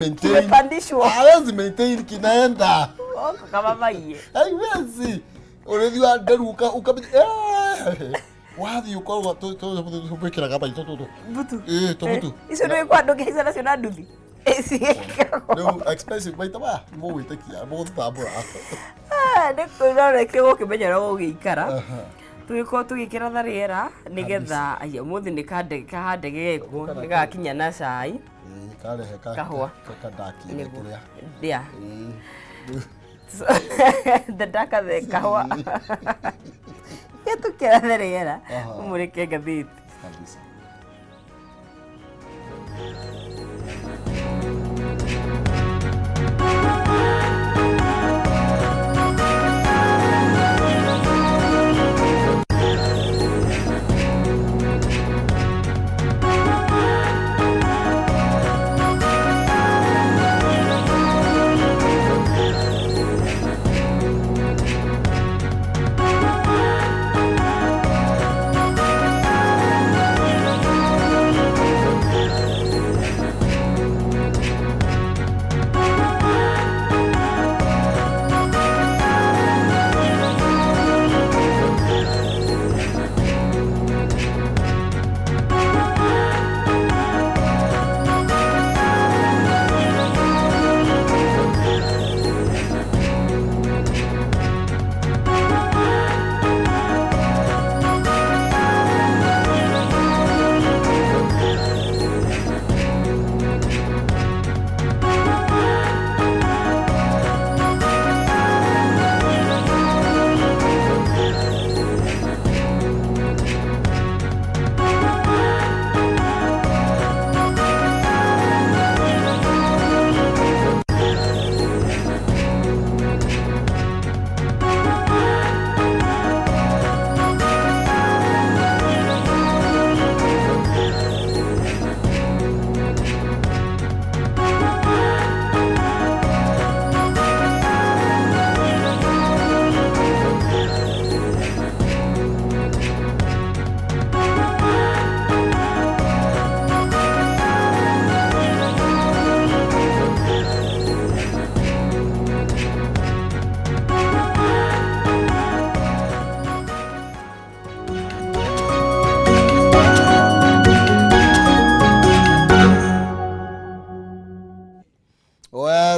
Maintain. Kimepandishwa. Hawezi maintain kinaenda. Oka kama maiye. Haiwezi. Ũrĩthi wa nderu uka uka eh wathiĩ ũkorwo tũbĩkĩraga maitho tũtũ. Mbutu. Ĩĩ tũbutu. Icio nĩ kwa andũ ngĩhaica nacio na nduthi. Rĩu expensive maita maya mũgwĩtĩkia mũgũtũtambũra. Nĩ kwĩroreke gũkĩmenya ũrĩa gũgĩikara. Tũgĩkorwo tũgĩkĩratha rĩera nĩgetha aya ũmũthĩ nĩ kandege kahandege gekwo nĩ gakinya na cai. Ĩĩ karehe ka Kahũa. Kandaki Nĩguo. kĩrĩa. Yeah. Ĩĩ. The darker the kahũa. Tũkĩrathe rĩera ũmũrĩke ngathĩti. Kabisa.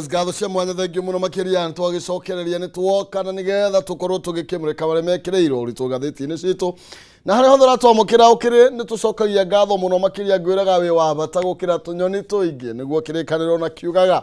Yes, ngatho cia mwanya thengio muno makiria nĩ twagĩcokereria nĩ tuoka na nĩgetha tũkorwo tũgĩkĩmũrĩka marĩa mekĩrĩirwo ũritũ ngathĩti-inĩ citũ na harĩa hothe ũratwamũkĩra ũkĩrĩ nĩ tũcokagia ngatho mũno makĩria ngwĩraga wĩ wa bata gũkĩra tũnyoni tũingĩ nĩguo kĩrĩkanĩro na kiugaga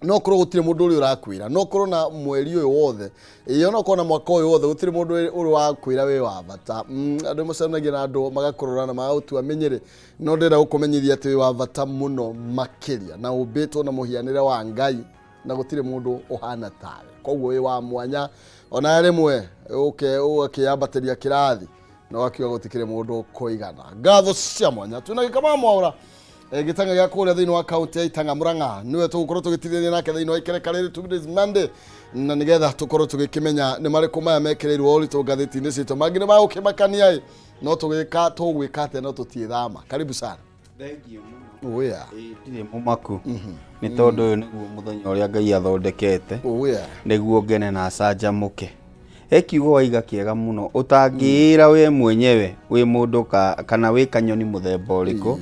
no korwo gũtirĩ mũndũ ũrĩa ũrakwĩra no korwo na mweri ũyũ wothe ĩĩ ona korwo na mwaka ũyũ wothe gũtirĩ mũndũ ũrĩ wakwĩra wĩ wa bata. Andũ macemanagia na andũ magakũrora na magagũtua menyere no ndĩrenda gũkũmenyithia atĩ wĩ wa bata mũno makĩria na ũmbĩtwo na mũhianĩre wa Ngai na gũtirĩ mũndũ ũhana tawe koguo wĩ wa mwanya ona rĩmwe ũke ũgakĩambatĩria kĩrathi na ũgakiuga gũtikĩrĩ mũndũ ũkũigana. Ngatho cia mwanya twĩna Gĩkama Mwaũra gĩtanga gĩa kũrĩa thĩinĩ wa kaunti ya Itanga Murang'a nĩwe tũgũkorwo tũgĩtithania nake thĩinĩ wa ikereka rĩrĩ Today is Monday na nĩgetha tũkorwo tũgĩkĩmenya nĩ marĩkũ maya mekĩrĩirwo ũritũ ngathĩti-inĩ citũ mangĩ nĩ magũkĩmakania ĩ no tũgĩka tũgwĩka atĩa no tũtiĩthama. Karibu sana. Thengiũ mũno. Ũya. Ĩĩ, ndirĩ mũmaku nĩ tondũ ũyũ nĩguo mũthenya ũrĩa Ngai athondekete Ũya. nĩguo ngene na canjamũke. He kiugo waiga kĩega mũno ũtangĩĩra we mwenyewe wĩ mũndũ kana wĩ kanyoni mũthemba ũrĩkũ.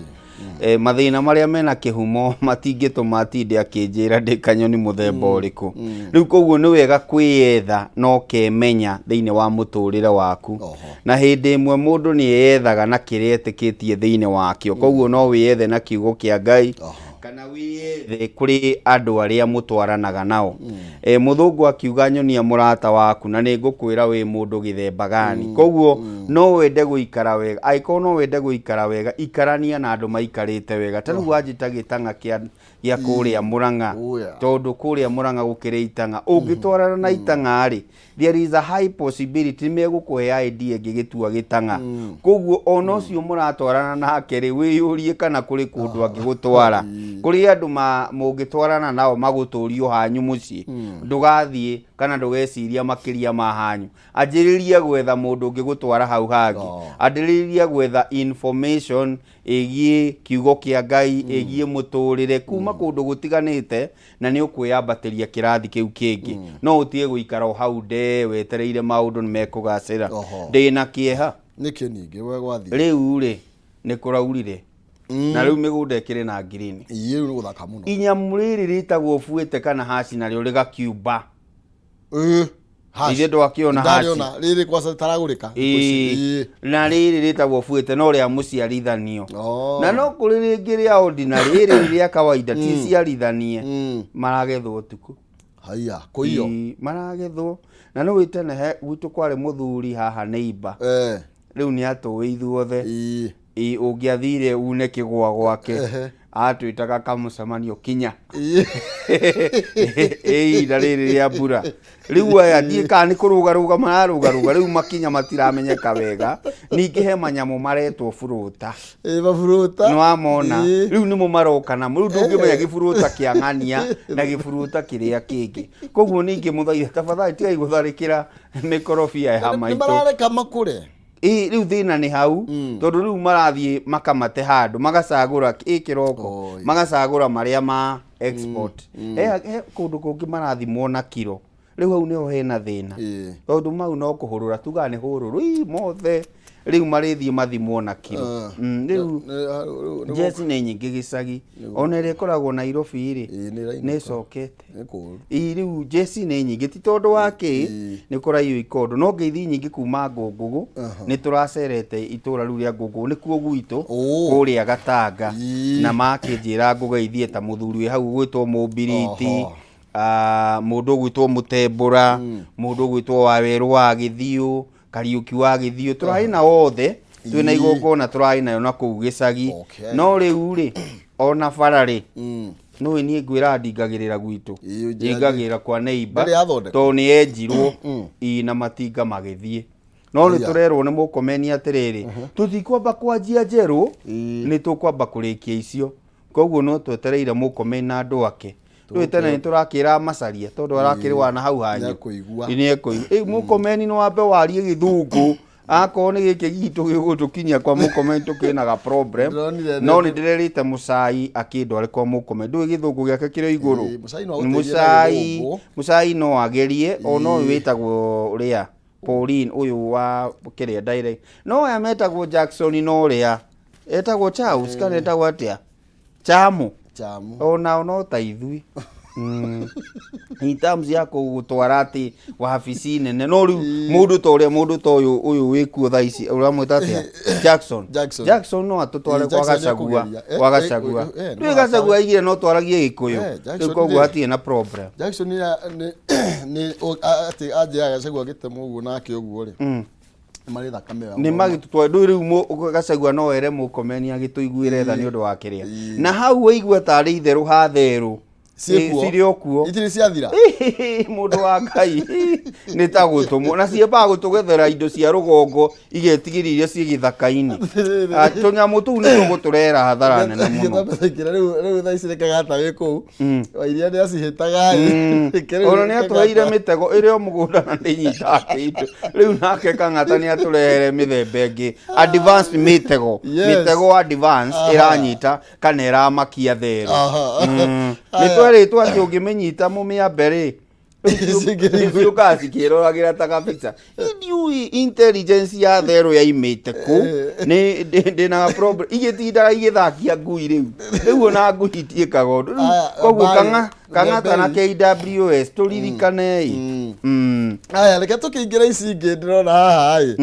Mathĩna marĩa mena kĩhumo matingĩtũma atinde akĩnjĩra ndĩ kanyoni mũthemba ũrĩkũ. Rĩu koguo nĩ wega kwĩyetha na ũkemenya thĩinĩ wa mũtũrĩre waku. Na hĩndĩ ĩmwe mũndũ nĩ eyethaga na kĩrĩa etĩkĩtie thĩinĩ wakĩo. Koguo no wĩyethe na kiugo kĩa Ngai kana wĩyethe kũrĩ andũ arĩa mũtwaranaga nao. Mũthũngũ akiuga nyonia mũrata waku na nĩ ngũkwĩra wĩ mũndũ gĩthemba gani. Koguo no wende gũikara wega, angĩkorwo no wende gũikara wega, ikarania na andũ maikarĩte wega. Ta rĩu wanjĩta gĩtang'a gĩa kũrĩa Murang'a, tondũ kũrĩa Murang'a gũkĩrĩ itang'a. Ũngĩtwarana na itang'a rĩ, there is a high possibility megũkũhe idea ĩngĩgĩtua gĩtang'a. Koguo ona ũcio mũratwarana nake rĩ, wĩyũrie kana kũrĩ kũndũ angĩgũtwara. Kũrĩ andũ mũngĩtwarana nao magũtũrio hanyu mũciĩ, ndũgathiĩ kana ndũgeciria makĩria ma hanyu. Anjĩrĩria gwetha mũndũ ũngĩgũtwara hau hangĩ. Anjĩrĩria gwetha information Ĩgiĩ kiugo kĩa Ngai, ĩgiĩ mũtũrĩre kuma kũndũ gũtiganĩte, na nĩ ũkwĩyambatĩria kĩrathi kĩu kĩngĩ. No ũtige gũikara o hau ndee wetereire maũndũ nĩ mekũgacĩra. Ndĩna kĩeha. Nĩkĩ ningĩ we gwathiĩ? Rĩu rĩ, nĩ kũraurire na rĩu mĩgũnda ĩkĩrĩ na ngirini. Ĩĩ, rĩu nĩ gũthaka mũno. Inyamũ rĩrĩ rĩtagwo buĩte kana haci narĩo rĩgakiumba. Ĩĩ, haci. Ithe ndwakĩona haci. Ndarĩona rĩrĩ kwaca rĩtaragũrĩka. Ĩĩ. Na rĩrĩ rĩtagwo buĩte no rĩa mũciarithanio. Na no kũrĩ rĩngĩ rĩa ordinary, rĩrĩ rĩa kawaida ti ciarithanie. Maragethwo ũtukũ. Haiya, kũiywo. Ĩĩ, maragethwo. Na nĩ ũĩ tene he gwitũ kwarĩ mũthuri haha neighbor. Rĩu nĩ atũĩ ithuothe. Ĩĩ, ũngĩathire une kĩgwa gwake. Atwĩtaga kamũcemanio kinya. Ĩ ihinda rĩrĩ rĩa mbura. Rĩu aya ndiĩ kana nĩ kũrũgarũga mararũgarũga, rĩu makinya matiramenyeka wega. Ningĩ he manyamũ maretwo buruta. Ĩ, maburuta. Nĩ wamona? Rĩu nĩmo maroka namo. Rĩu ndũngĩmenya gĩburuta kĩa ng'ania na gĩburuta kĩrĩa kĩngĩ. Koguo ningĩ mũthaithe tafadhali tigai gũtharĩkĩra mĩkorobia ya Nĩ maitũ. marareka makũre. Ĩ, rĩu thĩna nĩ hau, tondũ rĩu marathiĩ makamate handũ, magacagũra ĩ kĩroko, magacagũra marĩa ma export. He kũndũ kũngĩ marathimwo na kiro. Rĩu hau nĩho hena thĩna. Tondũ mau no kũhũrũra, tugaga nĩ hũrũrũ, ii mothe rĩu marĩthiĩ mathimwo na kiro. Rĩu njeci nĩ nyingĩ gĩcagi, ona ĩrĩa ĩkoragwo Nairobi rĩ, nĩ ĩcokete. Nĩ kũũru. Ii rĩu njeci nĩ nyingĩ ti tondũ wa kĩ nĩ kũraiywo ikondo no ngeithi nyingĩ kuma Ngũngũgũ nĩ tũracerete itũra rĩu rĩa Ngũngũgũ nĩkuo gwitũ kũrĩa Gatanga na makĩnjĩra ngũgeithie ta mũthuri wĩ hau ũgwĩtwo Mũmbiriti, mũndũ ũgwĩtwo Mũtembũra, mũndũ ũgwĩtwo Wawerũ wa Gĩthiũ, Kariũki wa Gĩthiũ, tũrarĩ nao othe twĩna igongona tũrarĩ nayo na kũu gĩcagi. No rĩu rĩ, ona bara rĩ, nũĩ niĩ ngwĩraga ndingagĩrĩra gwitũ. Ĩĩ, njĩra Ndingagĩrĩra kwa neighbor, Ndĩrĩ yathondekwo? tondũ nĩ yenjirwo ĩ na matinga magĩthiĩ. No nĩ tũrerwo nĩ Mũkomeni atĩrĩrĩ, tũtikwamba kwanjia njerũ, nĩ tũkwamba kũrĩkia icio. Koguo no twetereire Mũkomeni na andũ ake. Ndũĩ tene nĩ tũrakĩra Macharia tondũ arakĩrĩ wa na hau hanyu. Nĩekũigua. Nĩekũigua. Ĩ Mũkomeni no ambe warie gĩthũngũ. Akorwo nĩ gĩkĩ gitũ gĩgũtũkinyia kwa Mũkomeni tũkĩnaga problem. Ndĩronire No nĩ ndĩrerĩte Mũcai akĩndware kwa Mũkomeni. Ndũĩ gĩthũngũ gĩake kĩrĩ o igũrũ. Ĩĩ, Mũcai no agũteithie na Mũcai, gĩthũngũ. Mũcai no agerie, ona ũyũ wĩtagwo ũrĩa Pauline ũyũ wa kĩrĩa direct. No aya metagwo Jackson na ũrĩa etagwo Charles kana etagwo atĩa? Chamu. Chamu. Onao no ta ithuĩ. In terms ya kũgũtwara atĩ wabici nene no rĩu mũndũ ta ũrĩa mũndũ ta ũyũ ũyũ wĩkuo thaa ici ũramwĩta atĩa? Jackson. Jackson. Jackson no atũtware Ĩĩ, kwa Jackson Gachagua. nĩekũgeria. Eh, Kwa eh, Gachagua. eh, no Rĩu Gachagua aigire no twaragie Gĩkũyũ. Eh, Jackson Rĩu koguo nĩ- hatirĩ na problem. Jackson nĩ nĩ nĩ atĩ anjĩraga Gachagua agĩtemwo ũguo nake ũguo rĩ. Nĩ marĩ thakame yao. Nĩ magĩtũtware ndũĩ rĩu Gachagua no ere Mũkomeni agĩtũiguĩre tha nĩ ũndũ wa kĩrĩa. Na hau waigua tarĩ itherũ ha therũ. Ciĩkuo. Cirĩ o kuo. Itirĩ ciathira. Mũndũ wa Ngai nĩ ta gũtũmwo na ciambaga gũtũgethera indo cia rũgongo igetigĩria iria ciĩ gĩthaka-inĩ. Tũnyamũ tũu nĩ tũgũtũrehera hathara nene mũno. Gĩtambethekire rĩu rĩu thaa ici nĩ kagata wĩ kũu. Wairia nĩ acihĩtaga ĩ. Ona nĩ atũheire mĩtego ĩrĩ o mũgũnda na ndĩnyitaga kĩndũ. Rĩu nake Kang'ata nĩ atũrehere mĩthemba ĩngĩ advanced mĩtego. Mĩtego advanced ĩranyita kana ĩramakia therũ. Nĩ twerĩtwo atĩ ũngĩmĩnyita mũmĩambe rĩ, ciũkaga cikĩroragĩra ta gabica. Ndiũĩ intelligence ya therũ yaimĩte kũ. Nĩ ndĩna problem. Igĩtindaga igĩthakia ngui rĩu. Rĩu ona ngui itiĩkaga ũndũ. Rĩu koguo Kang'ata na KWS tũririkanei. Aya, reke tũkĩingĩra ici ingĩ ndĩrona haha ĩ.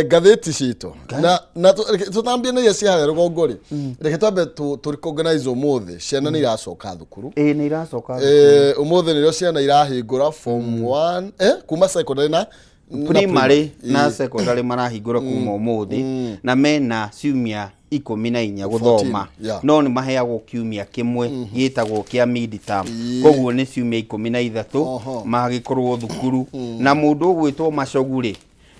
Ngathĩti citũ. Na reke tũtambie na iria ciĩ harĩa rũgongo rĩ. Reke twambe tũ recognize ũmũthĩ ciana nĩ iracoka thukuru. Ĩĩ nĩ iracoka thukuru. Ũmũthĩ nĩrĩo ciana irahingũra form 1, kuma secondary na primary na secondary marahingũra kuma ũmũthĩ na mena ciumia 14 gũthoma. No nĩ maheagwo kiumia kĩmwe gĩtagwo kĩa mid term. Koguo nĩ ciumia 13 magĩkorwo thukuru. Na mũndũ ũgwĩtwo Macogu rĩ,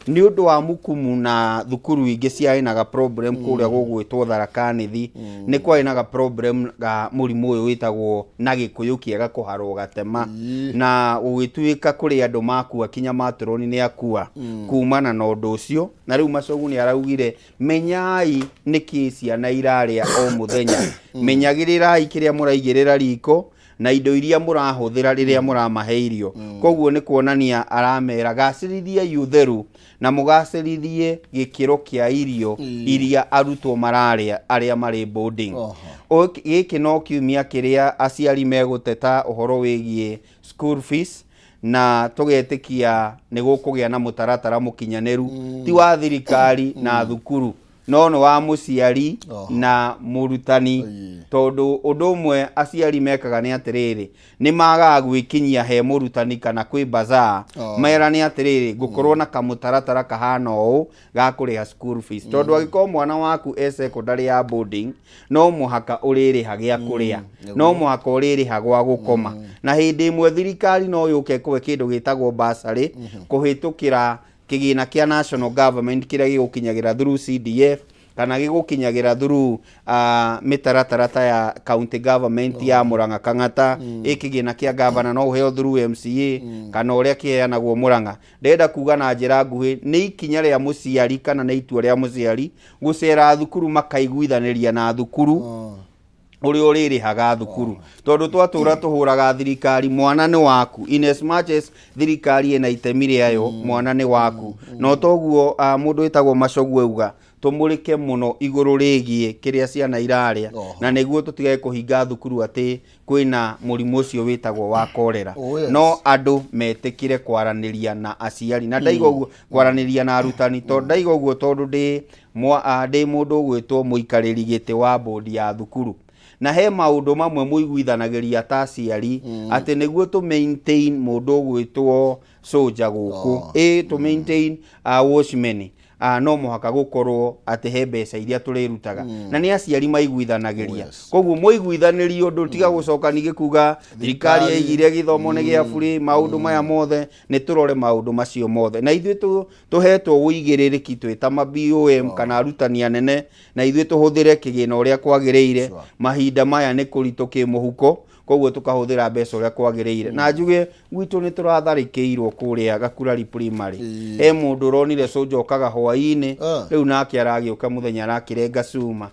Nĩ ũndũ wa mukumu na thukuru ingĩ ciarĩ na ga problem kũrĩa gũgwĩtwo Tharaka Nithi, nĩ kwarĩ na ga problem ga mũrimũ ũyũ wĩtagwo na Gĩkũyũ kĩega kũharwo gatema, na gũgĩtuĩka kũrĩ andũ makua kinya matũroni nĩ akua kumana na ũndũ ũcio. Na rĩu Machogu nĩ araugire, menyai nĩkĩ ciana irarĩa o mũthenya, menyagĩrĩrai kĩrĩa mũraigĩrĩra riko na indo iria mũrahũthĩra rĩrĩa mũramahe irio. Koguo nĩ kuonania aramera gacĩrithiai ũtheru na mũgacĩrithie gĩkĩro kĩa irio iria arutwo mararĩa arĩa marĩ boarding. Gĩkĩ no kiumia kĩrĩa aciari megũteta ũhoro wĩgiĩ school fees, na tũgetĩkia nĩ gũkũgĩa na mũtaratara mũkinyanĩru, ti wa thirikari na thukuru, no nĩ wa mũciari na mũrutani. Tondũ ũndũ ũmwe aciari mekaga nĩ atĩrĩrĩ, nĩ magaga gwĩkinyia he mũrutani kana kwĩ bazaar, merane atĩrĩrĩ, ngũkorwo na kamũtaratara kahana ũũ ga kũrĩha school fees, tondũ angĩkorwo mwana waku e secondary ya boarding, no mũhaka ũrĩrĩha gĩa kũrĩa, no mũhaka ũrĩrĩha gwa gũkoma. Na hĩndĩ ĩmwe thirikari no yũke kũhe kĩndũ gĩtagwo bursary kũhĩtũkĩra kĩgĩna kĩa national government kĩrĩa gĩgũkinyagĩra through CDF kana gĩgũkinyagĩra through mĩtaratara ta ya county government ya Murang'a Kang'ata. Ĩ kĩgĩna kĩa governor no ũheo through MCA kana ũrĩa kĩheanagwo Murang'a. Ndĩrenda kuga na njĩra nguhĩ, nĩ ikinya rĩa mũciari kana nĩ itua rĩa mũciari gũcera thukuru makaiguithanĩria na thukuru ũrĩa ũrĩrĩhaga thukuru, tondũ twatũra tũhũraga thirikari, mwana nĩ waku. In as much as thirikari ĩna itemi rĩayo, mwana nĩ waku. No toguo mũndũ wĩtagwo Machogu auga tũmũrĩke mũno igũrũ rĩgiĩ kĩrĩa ciana irarĩa, na nĩguo tũtigage kũhinga thukuru atĩ kwĩna mũrimũ ũcio wĩtagwo wa korera. No andũ metĩkĩre kwaranĩria na aciari, na ndaiga ũguo kwaranĩria na arutani, tondũ ndaiga ũguo tondũ ndĩ mũndũ ũgwĩtwo mũikarĩri gĩtĩ wa bodi ya thukuru, na he maũndũ mamwe mũiguithanagĩria ta aciari atĩ nĩguo tũ maintain mũndũ ũgwĩtwo soja gũkũ, ĩ tũ maintain watchman, no mũhaka gũkorwo atĩ he mbeca iria tũrĩrutaga, na nĩ aciari maiguithanagĩria. Koguo mũiguithanĩrie ũndũ, tiga gũcoka ningĩ kuga thirikari yaigire gĩthomo nĩ gĩa burĩ. Maũndũ maya mothe nĩ tũrore maũndũ macio mothe, na ithuĩ tũhetwo ũigĩrĩrĩki twĩ ta ma BOM kana arutani anene, na ithuĩ tũhũthĩre kĩgĩna ũrĩa kwagĩrĩire. Mahinda maya nĩ kũritũ kĩmũhuko, koguo tũkahũthĩra mbeca ũrĩa kwagĩrĩire. Na njuge gwitũ nĩ tũratharĩkĩirwo kũrĩa Gakurari Primary. He mũndũ ũronire cũnja okaga hwaĩ-inĩ, rĩu nake aragĩũka mũthenya arakĩrenga cuma.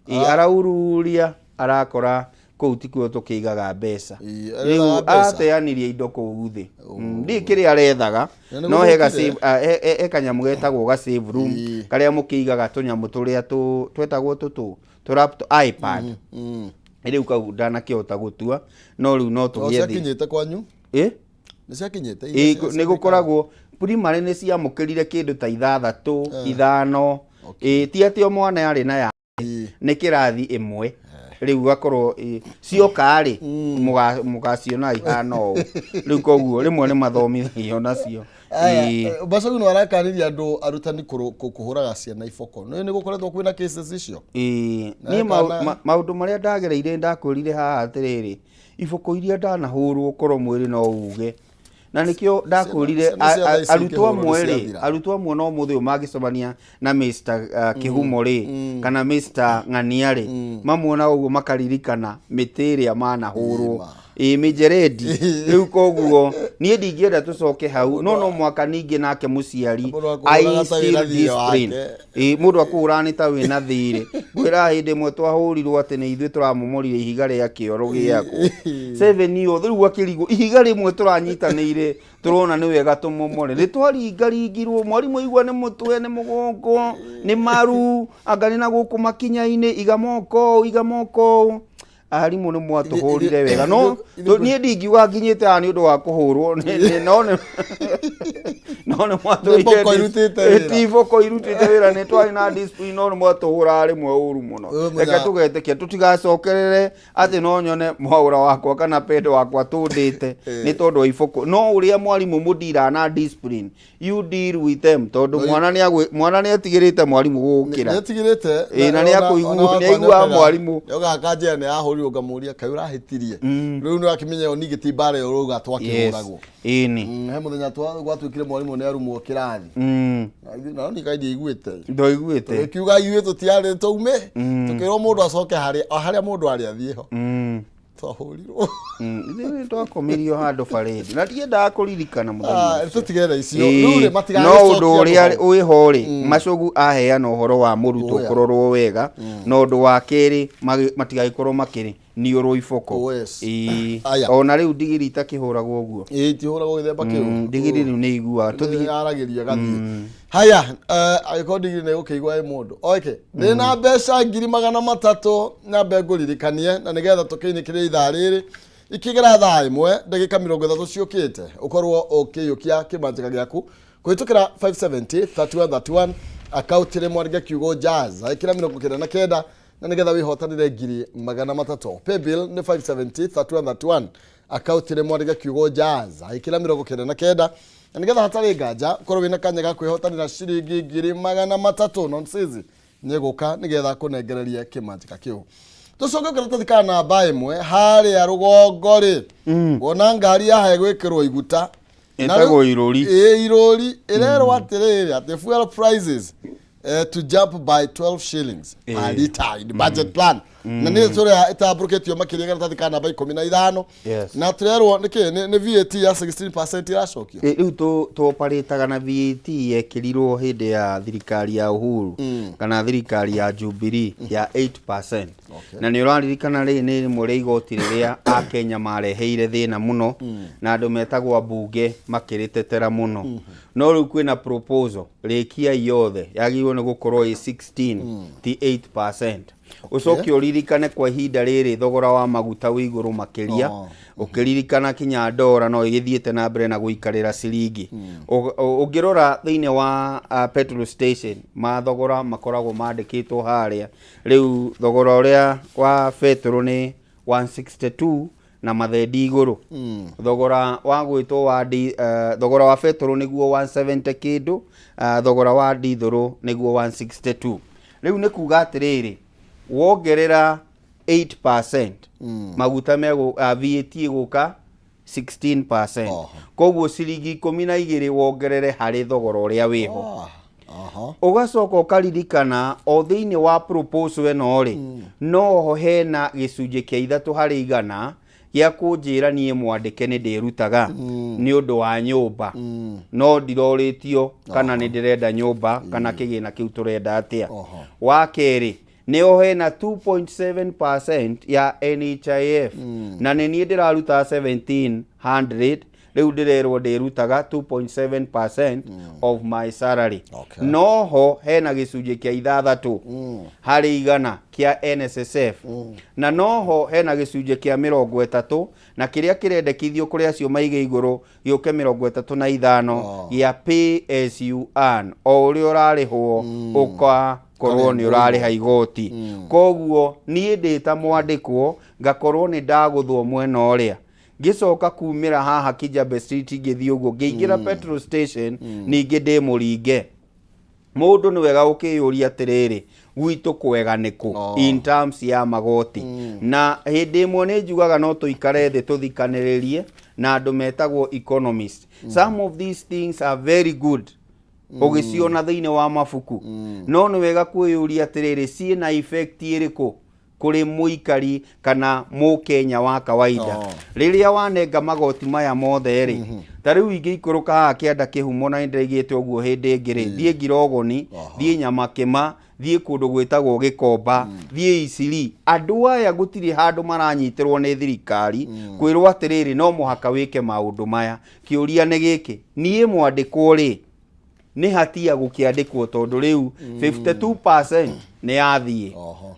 Ĩ, araururia arakora kũu tikuo tũkĩigaga mbeca. Ĩ, rĩu arethaga mbeca. Ateanirie indo kũu thĩ. Ndiĩ kĩrĩa arethaga. Na nĩ No he ga gũthũkire. he kanyamũ getagwo ga save room karĩa mũkĩigaga tũnyamũ tũrĩa twetagwo tũtũ tũ laptop, iPad. Rĩu kau ndanakĩhota gũtua, no rĩu no No tũgĩe thĩ. Ciakinyĩte kwanyu? Ĩ? Nĩ ciakinyĩte Ĩ, iria cia nĩ gũkoragwo primary nĩ ciamũkĩrire kĩndũ ta ithathatũ, ithano. Ĩ, ti atĩ o mwana arĩ na ya nĩ kĩrathi ĩmwe. Rĩu gakorwo cioka rĩ, mũgaciona ihana ũũ rĩu. Koguo rĩmwe nĩ mathomithagio nacio. Ĩ. Macogu nĩ arakanirie andũ arutani kũhũraga ciana iboko. Nĩ gũkoretwo kwĩna cases icio? Ĩĩ, Na niĩ maũndũ marĩa ndagereire, ndakwĩrire haha atĩrĩrĩ, iboko iria ndanahũrwo korwo mwĩrĩ no uge, na nĩkĩo ndakwĩrire Ciana cia thaa ici arutwo ikĩhũrwo amwe nĩ rĩ, ciathira. Arutwo amwe no mũthĩ ũyũ mangĩcemania na Mr Kĩhumo rĩ, kana Mr Ng'ania rĩ, mamuona ũguo makaririkana mĩtĩ ĩrĩa manahũrwo. Ĩma. Ĩ, mĩnjeredi rĩu. Koguo niĩ ndingĩenda tũcoke hau, no mwaka ningĩ nake mũciari Mũndũ akũhũraga ta wĩna a instill thirĩ discipline. wake. Ĩ, mũndũ akũhũraga nĩ ta wĩna thirĩ. Ngwĩra hĩndĩ ĩmwe twahũrirwo atĩ nĩ ithuĩ tũramomorire ihiga rĩa kĩoro gĩakwo seven yo. Rĩu akĩrigwo ihiga rĩmwe tũranyitanĩire, tũrona nĩ wega tũmomore, nĩ twaringaringirwo. Mwarimũ igua nĩ mũtwe, nĩ mũgongo, nĩ maru, anga nĩ na gũkũ makinya-inĩ, iga moko ũũ, iga moko ũũ. Arimũ nĩ mwatũhũrire wega, no niĩ ndingiuga nginyĩte haha nĩ ũndũ wa kũhũrwo. No nĩ mwatũrĩire. Nĩ iboko irutĩte wĩra. Ti iboko irutĩte wĩra, nĩ twarĩ na discipline, no nĩ mwatũhũraga rĩmwe ũru mũno. Ũyũ Reke tũgetĩkia tũtigacokerere atĩ no nyone mwaũra wakwa kana pendo wakwa tũndĩte nĩ tondũ wa iboko. No ũrĩa mwarimũ mũndiraga na discipline, you deal with them, tondũ mwana nĩ etigĩrĩte mwarimũ gũgũkĩra. Nĩetigĩrĩte. Ĩ, na nĩaiguaga mwarimũ. Nĩokaga kanjĩra nĩ yahũrirwo, ngamũria kaĩ ũrahĩtirie. Rĩu nĩ wakĩmenya ĩyo ningĩ ti mbara ĩyo ũrauga twakĩhũragwo. Ĩni. He mũthenya gwatuĩkire mwarimũ Mwarimũ nĩ arumwo kĩrathi. Na nĩ kaindi iguĩte. Ndoiguĩte. Tũgĩkiuga ithuĩ tũtiarĩ tũume, tũkĩrwo mũndũ acoke harĩa o harĩa mũndũ arĩ athiĩ ho. Twahũrirwo. Ithuĩ twakomirio handũ barĩndi na ndiendaga kũririkana mũthenya Ah, ũcio. tũtigere icio. Ĩĩ, Rĩu rĩ no matigagĩcokia ũndũ ũrĩa andũ hau. wĩho rĩ, Macogu aheana ũhoro wa mũrutwo Oya. kũrorwo wega, na ũndũ wa kerĩ matigagĩkorwo makĩrĩ niũrwo iboko. Oh, yes. Ĩĩ. Aya. Ona rĩu ndigiri itakĩhũragwo ũguo. Ĩĩ, itihũragwo gĩthemba kĩu. Ndigiri rĩu nĩ iguaga tũthiĩ. Yaragĩria gathiĩ. Haya, angĩkorwo ndigiri nĩ ĩgũkĩigua ĩ mũndũ. Okay, ndĩna mbeca 300,000 nyambe ngũririkanie na nĩgetha tũkĩinĩkĩrie ithaa rĩrĩ ikĩgera 1:30 ciũkĩte ũkorwo ũkĩiyũkia kĩmanjĩka gĩaku kũhĩtũkĩra 570 3131 akaunti rĩmwe andĩke kiugo jazz ĩkĩra 99 na nĩgetha wĩhotanĩre 300,000. Paybill nĩ 570 3131, akaunti rĩmwe andĩke kiugo jazz ĩkĩra 99 na nĩgetha hatarĩ nganja ũkorwo wĩna kanya ga kwĩhotanĩra ciringi 300,000. Nonsizi nĩegũka nĩgetha kũnengererie kĩmanjĩka kĩu. Tũcoke karatathi ka namba 1 harĩa rũgongo rĩ, wona ngari yahe gwĩkĩrwo iguta. Na Ĩtagwo rĩu- irũri. Ĩĩ, irũri ĩrerwo atĩrĩrĩ atĩ fuel prices to jump by 12 shillings per liter in budget plan, na nĩ tũrĩa ĩtambũrũkĩtio makĩria karatathi ka namba 15. Na tũrerwo nĩkĩ nĩ VAT ya 16% ĩracokio. Ĩ, rĩu tũoparĩtaga na VAT yekĩrirwo hĩndĩ ya thirikari ya Uhuru kana thirikari ya Jubilee ya 8%. Na nĩ ũraririkana rĩ nĩ rĩmwe rĩa igoti rĩrĩa Akenya mareheire thĩna mũno na andũ metagwo ambunge makĩrĩtetera mũno. No rĩu kwĩna proposal rĩkia yothe yagĩrĩirwo nĩ gũkorwo ĩ 16 ti 8%. Ũcoke ũririkane kwa ihinda rĩrĩ thogora wa maguta wĩ igũrũ makĩria. Ũkĩririkana kinya ndora no ĩgĩthiĩte na mbere na gũikarĩra ciringi. Ũngĩrora thĩinĩ wa petrol station mathogora makoragwo mandĩkĩtwo harĩa. Rĩu thogora ũrĩa wa betũrũ nĩ 162 na mathendi igũrũ. Thogora wa gwĩtwo wa thogora wa betũrũ nĩguo 170 kĩndũ, thogora wa ndithũrũ nĩguo 162. Rĩu nĩ kuga atĩrĩrĩ, wongerera 8% maguta megũ VAT ĩgũka 16%. Koguo ciringi 12 wongerere harĩ thogora ũrĩa wĩho. Ũgacoka ũkaririkana o thĩinĩ wa proposal ĩno rĩ, no ho hena gĩcunjĩ kĩa 3% gĩa kũnjĩra niĩ mwandĩke nĩ ndĩrutaga nĩ ũndũ wa nyũmba, no ndirorĩtio kana nĩ ndĩrenda nyũmba kana kĩgĩna kĩu tũrenda atĩa. Wa kerĩ nĩho hena 2.7% ya NHIF, na nĩ niĩ ndĩraruta 1700, rĩu ndĩrerwo ndĩrutaga 2.7% of my salary. Noho hena gĩcunjĩ kĩa 6% kĩa NSSF, na noho hena gĩcunjĩ kĩa 30 na kĩrĩa kĩrendekithio kũrĩ acio maige igũrũ gĩũke 35 gĩa pay as you earn, o ũrĩa ũrarĩhwo ũgakorwo nĩ ũrarĩha igoti. Koguo niĩ ndĩ ta mwandĩkwo ngakorwo nĩ ndagũthwo mwena ũrĩa ngĩcoka kumĩra haha Kijabe Street ngĩthiĩ ũguo ngĩingĩra petrol station ningĩ ndĩ mũringe. Mũndũ nĩ wega gũkĩyũria atĩrĩrĩ, gwitũ kwega nĩkũ in terms ya magoti? Na hĩndĩ ĩmwe nĩ njugaga no tũikare thĩ tũthikanĩrĩrie na andũ metagwo economist. Some of these things are very good ũgĩciona thĩinĩ wa mabuku, no nĩ wega kwĩyũria atĩrĩrĩ, ciĩna effect ĩrĩkũ kũrĩ mũikari kana mũkenya wa kawaida? Rĩrĩa wanenga magoti maya mothe rĩ, ta rĩu ingĩikũrũka haha kĩanda kĩhumo, na nĩndĩraigĩte ũguo hĩndĩ ĩngĩ rĩ, thiĩ Ngirogoni, thiĩ Nyamakĩma, thiĩ kũndũ gwĩtagwo Gĩkomba, thiĩ Isiri, andũ aya gũtirĩ handũ maranyitĩrwo nĩ thirikari kwĩrwo atĩrĩrĩ no mũhaka wĩke maũndũ maya. Kĩũria nĩ gĩkĩ, niĩ mwandĩkwo rĩ, nĩ hatia gũkĩandĩkwo tondũ rĩu 52% nĩ yathiĩ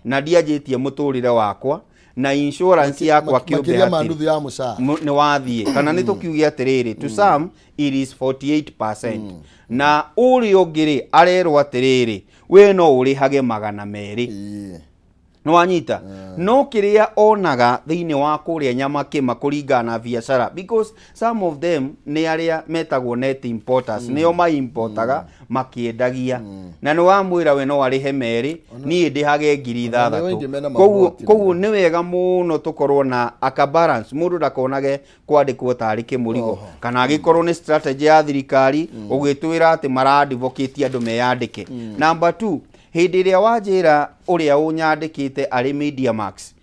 na ndianjĩtie mũtũrĩre wakwa na insurance yakwa kĩũmbe. Makĩria ma hatirĩ. nuthu ya mũcara. Nĩ wathiĩ kana nĩ tũkiuge atĩrĩrĩ, to some it is 48%, na ũrĩa ũngĩ rĩ arerwo atĩrĩrĩ, we no ũrĩhage 200. Nĩ wanyita? No kĩrĩa onaga thĩinĩ wa kũrĩa Nyamakĩma kũringana na biacara, because some of them nĩ arĩa metagwo net importers, nĩo maimportaga makĩendagia, na nĩ wamwĩra we no arĩhe merĩ, niĩ ndĩhage ngiri Ona nĩ ithathatũ. aingĩ mena Koguo maploti. koguo nĩ wega mũno tũkorwo na aka balance, mũndũ ndakonage kwandĩkwo tarĩ kĩmũrigo, kana angĩkorwo nĩ strategy ya thirikari ũgĩtwĩra atĩ mara-advocate andũ meyandĩke. Number two, hĩndĩ ĩrĩa wanjĩra ũrĩa ũnyandĩkĩte arĩ Media Max,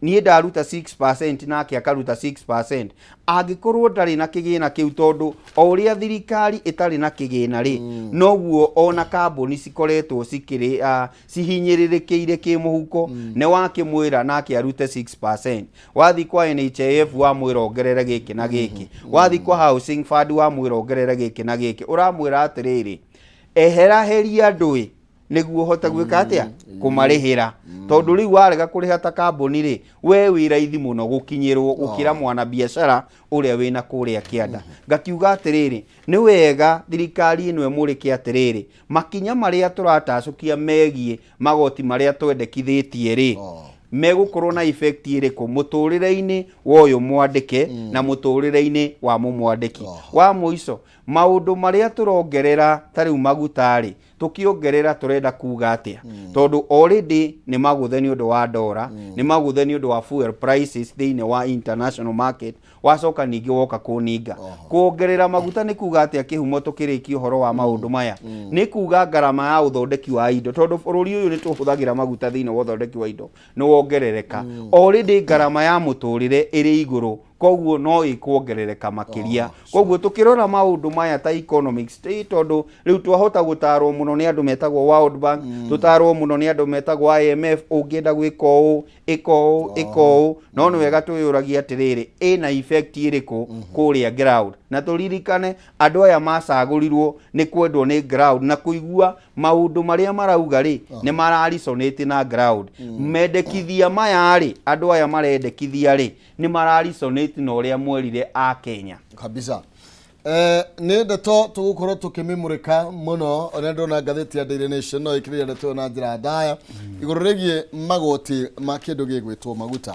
niĩ ndaruta 6% nake akaruta 6%, angĩkorwo ndarĩ na kĩgĩna kĩu, tondũ o ũrĩa thirikari ĩtarĩ na kĩgĩna rĩ, noguo ona kambuni cikoretwo cikĩrĩ cihinyĩrĩrĩkĩire kĩmũhuko. Nĩ wakĩmwĩra nake arute 6%, wathi kwa NHIF wamwĩra ongerere gĩkĩ na gĩkĩ, wathi kwa housing fund wamwĩra ongerere gĩkĩ na gĩkĩ, ũramwĩra atĩrĩrĩ, eheraheria andũ ĩ nĩguo ũhote gwĩka atĩa? Kũmarĩhĩra. Tondũ rĩu warega kũrĩha ta kambuni rĩ, we wĩ raithi mũno gũkinyĩrwo gũkĩra mwana biacara ũrĩa wĩna kũrĩa kĩanda. Ngakiuga atĩrĩrĩ, nĩ wega thirikari ĩno ĩmũrĩke atĩrĩrĩ, makinya marĩa tũratacũkia megiĩ magoti marĩa twendekithĩtie rĩ, megũkorwo na effect ĩrĩkũ mũtũrĩre-inĩ wa ũyũ mwandĩke na mũtũrĩre-inĩ wa mũmwandĩki. Wa mũico, maũndũ marĩa tũrongerera ta rĩu maguta rĩ, tũkĩongerera tũrenda kuga atĩa? Tondũ already nĩ magũthe nĩ ũndũ wa ndora, nĩ magũthe nĩ ũndũ wa fuel prices thĩinĩ wa international market, wacoka ningĩ woka kũninga kuongerera maguta nĩ kuga atĩa? Kĩhumo tũkĩrĩkia ũhoro wa maũndũ maya, nĩ kuga ngarama ya ũthondeki wa indo, tondũ bũrũri ũyũ nĩ tũhũthagĩra maguta thĩinĩ wa ũthondeki wa indo, nĩ wongerereka. Already ngarama ya mũtũrĩre ĩrĩ igũrũ, koguo no ĩkuongerereka makĩria. Koguo tũkĩrora maũndũ maya ta economics ĩ, tondũ rĩu twahota gũtarwo mũno nĩ andũ metagwo World Bank, tũtarwo mũno nĩ andũ metagwo IMF, ũngĩenda gwĩka ũũ, ĩka ũũ, ĩka ũũ, no nĩ wega twĩyũragie atĩrĩrĩ, ĩna effect ĩrĩkũ kũrĩa ground? Na tũririkane andũ aya macagũrirwo nĩ kwendwo nĩ ground na kũigua maũndũ marĩa marauga rĩ, nĩ mararesonate na ground. Mendekithia maya rĩ, andũ aya marendekithia rĩ, nĩ mararesonate na ũrĩa mwerire a Kenya. Kabisa. Nĩ ndeto tũgũkorwo tũkĩmĩmũrĩka mũno. Ona ndona ngathĩti ya Daily Nation no ĩkĩrĩria ndeto ĩyo na njĩra ndaya igũrũ rĩgiĩ magoti ma kĩndũ gĩgwĩtwo maguta.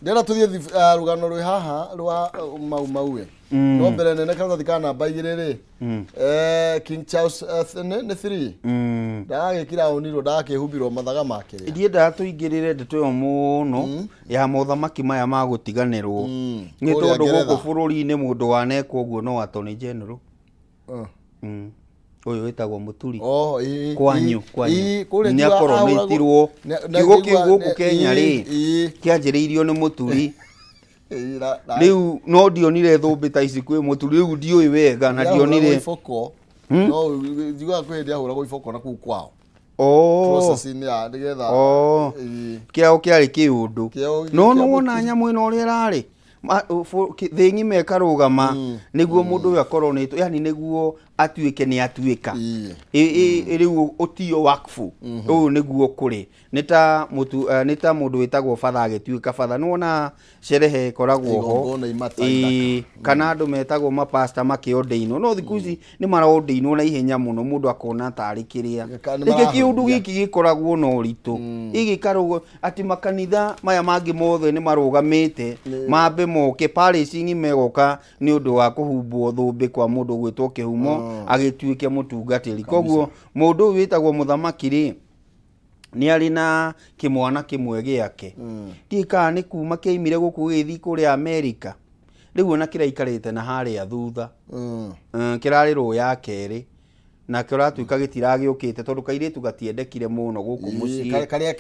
Ndĩrenda tũthiĩ rũgano rwĩ haha rwa Mau Mau ĩ, no mbere nene karatathi ka namba 2 rĩ, King Charles nĩ 3 ndagagĩkiraũnirwo, ndagakĩhumbirwo mathaga makĩrĩa. Ndiendaga tũingĩrĩre ndeto ĩyo mũno ya mothamaki maya ma gũtiganĩrwo, nĩ Kũrĩa tondũ Ngeretha. gũkũ bũrũri-inĩ mũndũ wanekwo ũguo no attorney general. Ũyũ wĩtagwo Mũturi. Oh, ĩĩ, Kwanyu, ĩĩ, kwanyu. ĩĩ, kũrĩa Nĩ ngiuga akoronĩtirwo. Kiugo kĩu gũkũ Kenya rĩ, kĩanjĩrĩirio nĩ Mũturi. Ĩĩ, Rĩu no ndionire thũmbĩ ta ici kwĩ Mũturi, rĩu ndiũĩ wega na Nĩahũragwo ndionire iboko. No njiguaga kwĩ hĩndĩ ahũragwo iboko na kũu kwao process-inĩ ya nĩgetha Kĩao kĩarĩ kĩũndũ. Kĩao No kĩa nĩ wona Mũturi. nyamũ ĩno ũrĩa ĩrarĩ thĩ ng'ima ĩkarũgama nĩguo mũndũ ũyũ akoronĩtwo, yani nĩguo atuĩke nĩ atuĩka. Rĩu ũtio wakfu ũyũ nĩguo kũrĩ nĩ ta mũtu nĩ ta mũndũ wĩtagwo batha agĩtuĩka batha, nĩ wona sherehe ĩkoragwo ho. Igongona imata. Ĩĩ, kana andũ metagwo mapasta makĩordainwo, no thikũ ici nĩ maraordainwo na ihenya mũno, mũndũ akona tarĩ kĩrĩa Nĩ rĩngĩ kĩũndũ marahunjia. gĩkĩ gĩkoragwo na ũritũ gĩgĩkarũgo atĩ makanitha maya mangĩ mothe nĩ marũgamĩte mambe moke parish ng'ima ĩgoka nĩ ũndũ wa kũhumbwo thũmbĩ kwa mũndũ gwĩtwo Kĩhumo agĩtuĩke mũtungatĩri. Koguo mũndũ ũyũ wĩtagwo mũthamaki rĩ, nĩ arĩ na kĩmwana kĩmwe gĩake, ndiũĩ kana nĩ kuma kĩaimire gũkũ gĩgĩthiĩ kũrĩa Amerika, rĩu ona kĩraikarĩte na harĩa thutha. Kĩrarĩ rũ ya kerĩ nakĩo ũratuĩka gĩtiragĩũkĩte tondũ kairĩtu gatiendekire mũno gũkũ mũciĩ. Karĩa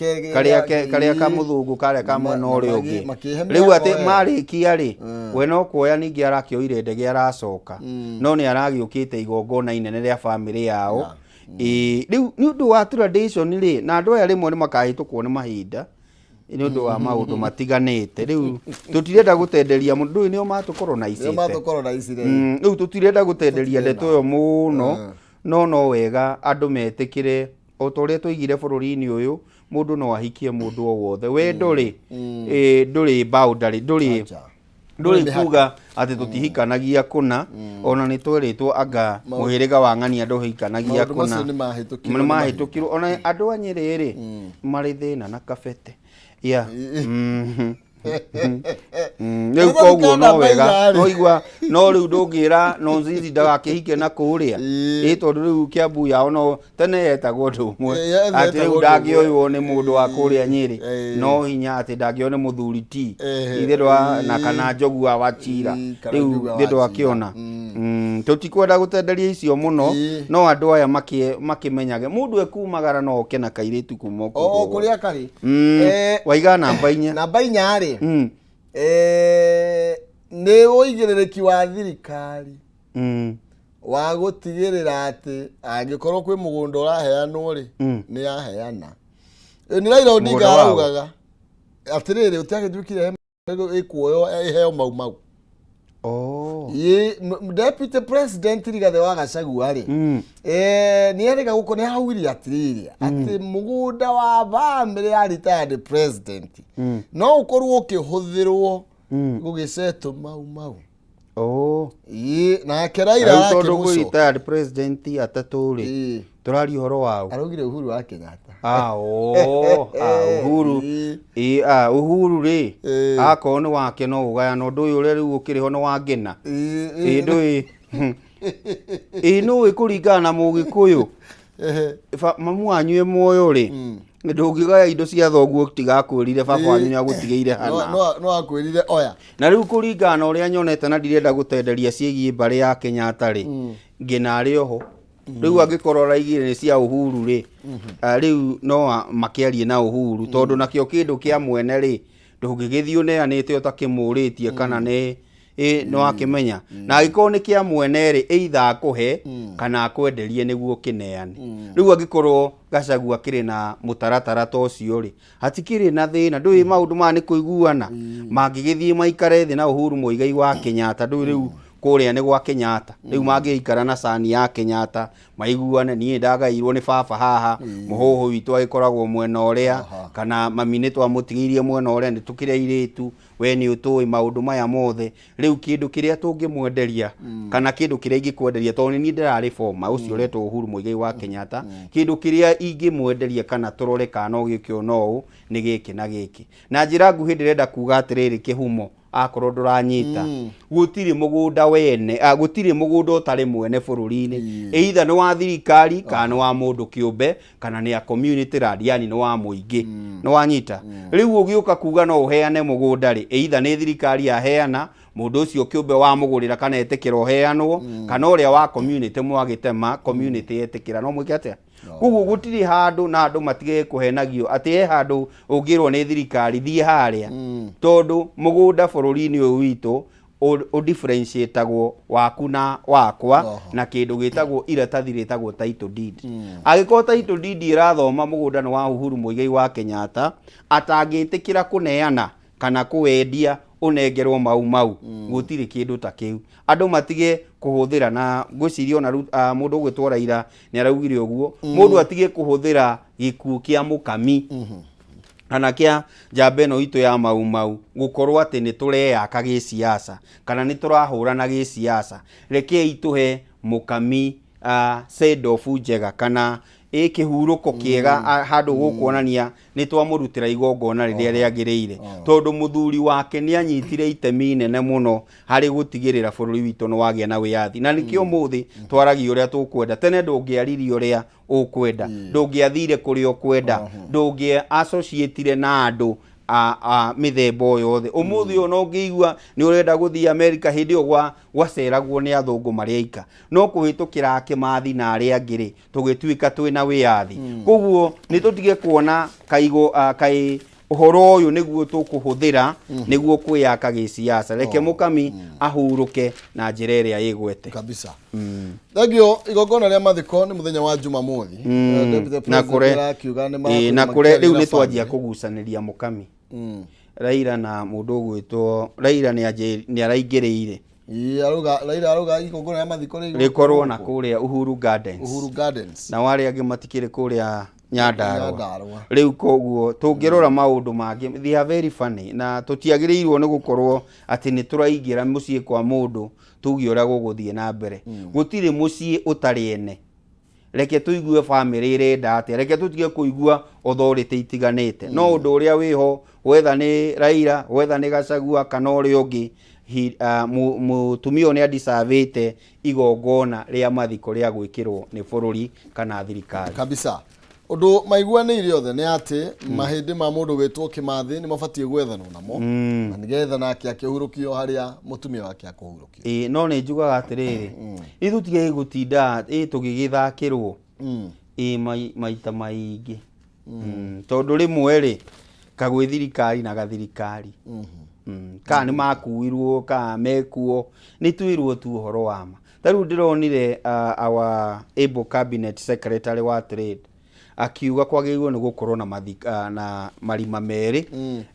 Karĩa kamũthũngũ karĩa ka mwena ũrĩa ũngĩ. Makĩhe Rĩu mĩaka atĩ we. marĩkia rĩ, we no kuoya ningĩ arakĩoire ndege aracoka, no nĩ aragĩũkĩte igongona inene rĩa bamĩrĩ yao. Ĩĩ, rĩu nĩ ũndũ wa tradition rĩ, na andũ aya rĩmwe nĩ makahĩtũkwo nĩ mahinda nĩ ũndũ wa maũndũ matiganĩte. Rĩu tũtirenda gũtenderia mũndũ ũyũ, nĩo Nĩo matũkoronaici. matũkoronaici. Rĩu tũtirenda gũtenderia ndeto ĩyo mũno, no wega andũ metĩkĩre o ta ũrĩa twaigire bũrũri-inĩ ũyũ, mũndũ no ahikie mũndũ o wothe. Wendo rĩ, ndũrĩ boundary, ndũrĩ Acha. Ndũrĩ mĩhaka. kuga atĩ tũtihikanagia kũna, ona nĩ twerĩtwo anga mũhĩrĩga wa ng'ania ndũhikanagia Maũndũ kũna. macio nĩmahĩtũkirwo nĩ nĩ mahĩtũkirwo. Ona andũ a Nyĩrĩ rĩ, marĩ thĩna na kabete ya. Rĩu Rĩu koguo no namba wega inya-rĩ. no igua no rĩu ndũngĩra no nzizi ndagakĩhike na kũrĩa. Ĩ tondũ rĩu Kiambu yao no tene yetagwo ũndũ ũmwe, Ĩ, atĩ yetagwo rĩu ũndũ ũmwe. ndangĩoywo nĩ mũndũ wa kũrĩa Nyĩrĩ, no hinya atĩ ndangĩoywo nĩ mũthuri ti ithe ndwa na kana Njogu wa Wachira. Kana Rĩu Njogu wa ithe ndwakĩona. Tũtikwenda gũtenderia icio mũno, no andũ aya makĩmenyage mũndũ ekumagara no oke na kairĩtu kuma O kũndũ guothe. kũrĩa karĩ. Waiga namba 4. Namba 4 rĩ, nĩ ũigĩrĩrĩki wa thirikari wa gũtigĩrĩra atĩ angĩkorwo kwĩ mũgũnda ũraheanwo rĩ, nĩ yaheana. Nĩ Raila Odinga Mũgũnda waũ? araugaga atĩrĩrĩ, ũtiagĩtuĩkire ĩkuoywo ĩheo Mau Mau. Oh. Ĩ, Deputy President Rigathĩ wa Gachagua rĩ, nĩ erĩga gũkũ nĩ araugire atĩrĩrĩ, atĩ mũgũnda wa bamĩrĩ ya retired president no ũkorwo ũkĩhũthĩrwo gũgĩcetwo Mau Mau. Oh. Ĩ, nake Raila Rĩu tondũ gwĩ arakĩmũcokia. retired president atatũ rĩ, tũraria ũhoro waũ? Araugire Uhuru wa Kenyatta. Ah, oh, ah, Uhuru. Ĩ, ah, Uhuru rĩ, akorwo nĩ wake no ũgayana. Ũndũ ũyũ ũrĩa rĩu ũkĩrĩ ho nĩ wa Ngĩna. Ĩ, ndũĩ. Ĩ, nũĩ kũringana na Mũgĩkũyũ, mamu wanyu e muoyo rĩ, ndũngĩgaya indo cia thoguo tigakwĩrire baba wanyu nĩagũtigĩire hana. No akwĩrire oya. Na rĩu kũringana na ũrĩa nyonete na ndirenda gũtenderia ciĩgiĩ mbarĩ ya Kenyatta rĩ, Ngĩna arĩ oho. Rĩu angĩkorwo araigire nĩ cia Uhuru rĩ, rĩu no makĩarie na Uhuru, tondũ nakĩo kĩndũ kĩa mwene rĩ, ndũngĩgĩthiĩ ũneanĩte ũtakĩmũrĩtie kana nĩ ĩ nĩ wakĩmenya. Na angĩkorwo nĩ kĩa mwene rĩ, either akũhe kana akwenderie nĩguo ũkĩneane. Rĩu angĩkorwo Gachagua akĩrĩ na mũtaratara ta ũcio rĩ, hatikĩrĩ na thĩna. Ndũĩ maũndũ maya nĩ kũiguana, mangĩgĩthiĩ maikare thĩ na Uhuru Muigai wa Kenyatta, ndũĩ rĩu kũrĩa nĩ gwa Kenyatta, rĩu mangĩikara na cani ya Kenyatta maiguane, niĩ ndagairwo nĩ baba haha, mũhũhũ witũ agĩkoragwo mwena ũrĩa, kana mami nĩ twamũtigĩirie mwena ũrĩa, nĩ tũkĩrĩ airĩtu, we nĩ ũtũĩ maũndũ maya mothe. Rĩu kĩndũ kĩrĩa tũngĩmwenderia kana kĩndũ kĩrĩa ingĩkwenderia, tondũ nĩ niĩ ndĩrarĩ former ũcio ũretwo Uhuru Muigai wa Kenyatta, kĩndũ kĩrĩa ingĩmwenderia kana tũrore kana no gĩũke o no ũũ nĩ gĩkĩ na gĩkĩ. Na njĩra nguhĩ ndĩrenda kuga atĩrĩrĩ, kĩhumo akorwo ndũranyita, gũtirĩ mũgũnda wene, gũtirĩ mũgũnda ũtarĩ mwene bũrũri-inĩ, either nĩ wa thirikari kana nĩ wa mũndũ kĩũmbe kana nĩ a community land, yani nĩ wa mũingĩ. Nĩ wanyita? Rĩu ũgĩũka kuga no ũheane mũgũnda rĩ, either nĩ thirikari yaheana, mũndũ ũcio kĩũmbe wamũgũrĩra kana etĩkĩra ũheanwo, kana ũrĩa wa community mwagĩtema, community yetĩkĩra, no mwĩke atĩa? Koguo gũtirĩ handũ, na andũ matige kũhenagio atĩ he handũ ũngĩrwo nĩ thirikari thiĩ harĩa, tondũ mũgũnda bũrũri-inĩ ũyũ witũ ũdifferentiatagwo waku na wakwa na kĩndũ gĩtagwo iratathi rĩtagwo title deed. Angĩkorwo title deed ĩrathoma mũgũnda nĩ wa Uhuru Muigai wa Kenyatta, atangĩtĩkĩra kũneana kana kũwendia ũnengerwo Mau Mau, gũtirĩ kĩndũ ta kĩu. Andũ matige kũhũthĩra, na ngwĩciria ona mũndũ ũgwĩtwo Raila nĩ araugire ũguo, mũndũ atige kũhũthĩra gĩkuũ kĩa mũkami kana kĩa njamba ĩno itũ ya Mau Mau gũkorwo atĩ nĩ tũreyaka gĩsiasa kana nĩ tũrahũrana gĩsiasa. Rekei tũhe mũkami send off njega kana ĩ kĩhurũko kĩega, handũ gũkuonania nĩ twamũrutĩra igongona rĩrĩa rĩagĩrĩire, tondũ mũthuri wake nĩ anyitire itemi inene mũno harĩ gũtigĩrĩra bũrũri witũ nĩ wagĩa na wĩyathi, na nĩkĩo ũmũthĩ twaragia ũrĩa tũkwenda. Tene ndũngĩaririe ũrĩa ũkwenda, ndũngĩathire kũrĩa ũkwenda, ndũngĩ associatire na andũ a mĩthemba o yothe. Ũmũthĩ ũyũ no ũngĩigua nĩ ũrenda gũthiĩ Amerika, hĩndĩ ĩyo gwaceragwo nĩ athũngũ marĩ aika, no kũhĩtũkĩra Kĩmathi na arĩa angĩ rĩ, tũgĩtuĩka twĩna wĩyathi. Koguo nĩ tũtige kuona kaigo, kaĩ ũhoro ũyũ nĩguo tũkũhũthĩra nĩguo kwĩyaka gĩsiasa. Reke mũkami ahurũke na njĩra ĩrĩa ĩgwete kabisa. Thank you. Igongona rĩa mathiko nĩ mũthenya wa Jumamothi. Deputy Na President kũre arakiuga nĩ ĩ, na marakorwo kũre rĩu makĩaria nĩ na twanjia family. kũgucanĩria mũkami Raila na mũndũ ũgwĩtwo Raila nĩ araingĩrĩire. Ĩ, arauga Raila arauga igongona rĩa mathiko rĩkorwo na kũrĩa Uhuru Gardens. Uhuru Gardens. Na arĩa angĩ matikĩrĩ kũrĩa Nyandarua. Nyandarua. Rĩu koguo tũngĩrora maũndũ mangĩ, they are very funny, na tũtiagĩrĩirwo nĩ gũkorwo atĩ nĩ tũraingĩra mũciĩ kwa mũndũ tuge ũrĩa gũgũthiĩ na mbere. Gũtirĩ mũciĩ ũtarĩ ene. Reke tũigue bamĩrĩ ĩrenda atĩa, reke tũtige kũigua authority itiganĩte. No ũndũ ũrĩa wĩho, wetha nĩ Raila, wetha nĩ Gachagua kana ũrĩa ũngĩ, mũtumia ũyũ nĩ adisavĩte igongona rĩa mathiko rĩa gwĩkĩrwo nĩ bũrũri kana thirikari. Kabisa. Ũndũ maiguanĩire othe nĩ atĩ mahĩndĩ ma mũndũ gwĩtwo Kĩmathi nĩ mabatiĩ gwethanwo namo na nĩgetha nake akĩhurũkio harĩa mũtumia wake akũhurũkio. Ĩĩ, no nĩ njugaga atĩrĩrĩ, ithuĩ tũtige gũtinda ĩ tũgĩgĩthakĩrwo ĩ maita maingĩ. Tondũ rĩmwe rĩ, kagwĩ thirikari na gathirikari. Kana nĩ makuirwo, kana mekuo, nĩ twĩrwo tu ũhoro wa ma. Ta rĩu ndĩronire our able cabinet secretary wa trade akiuga kwagĩrĩirwo nĩ gũkorwo na na marima merĩ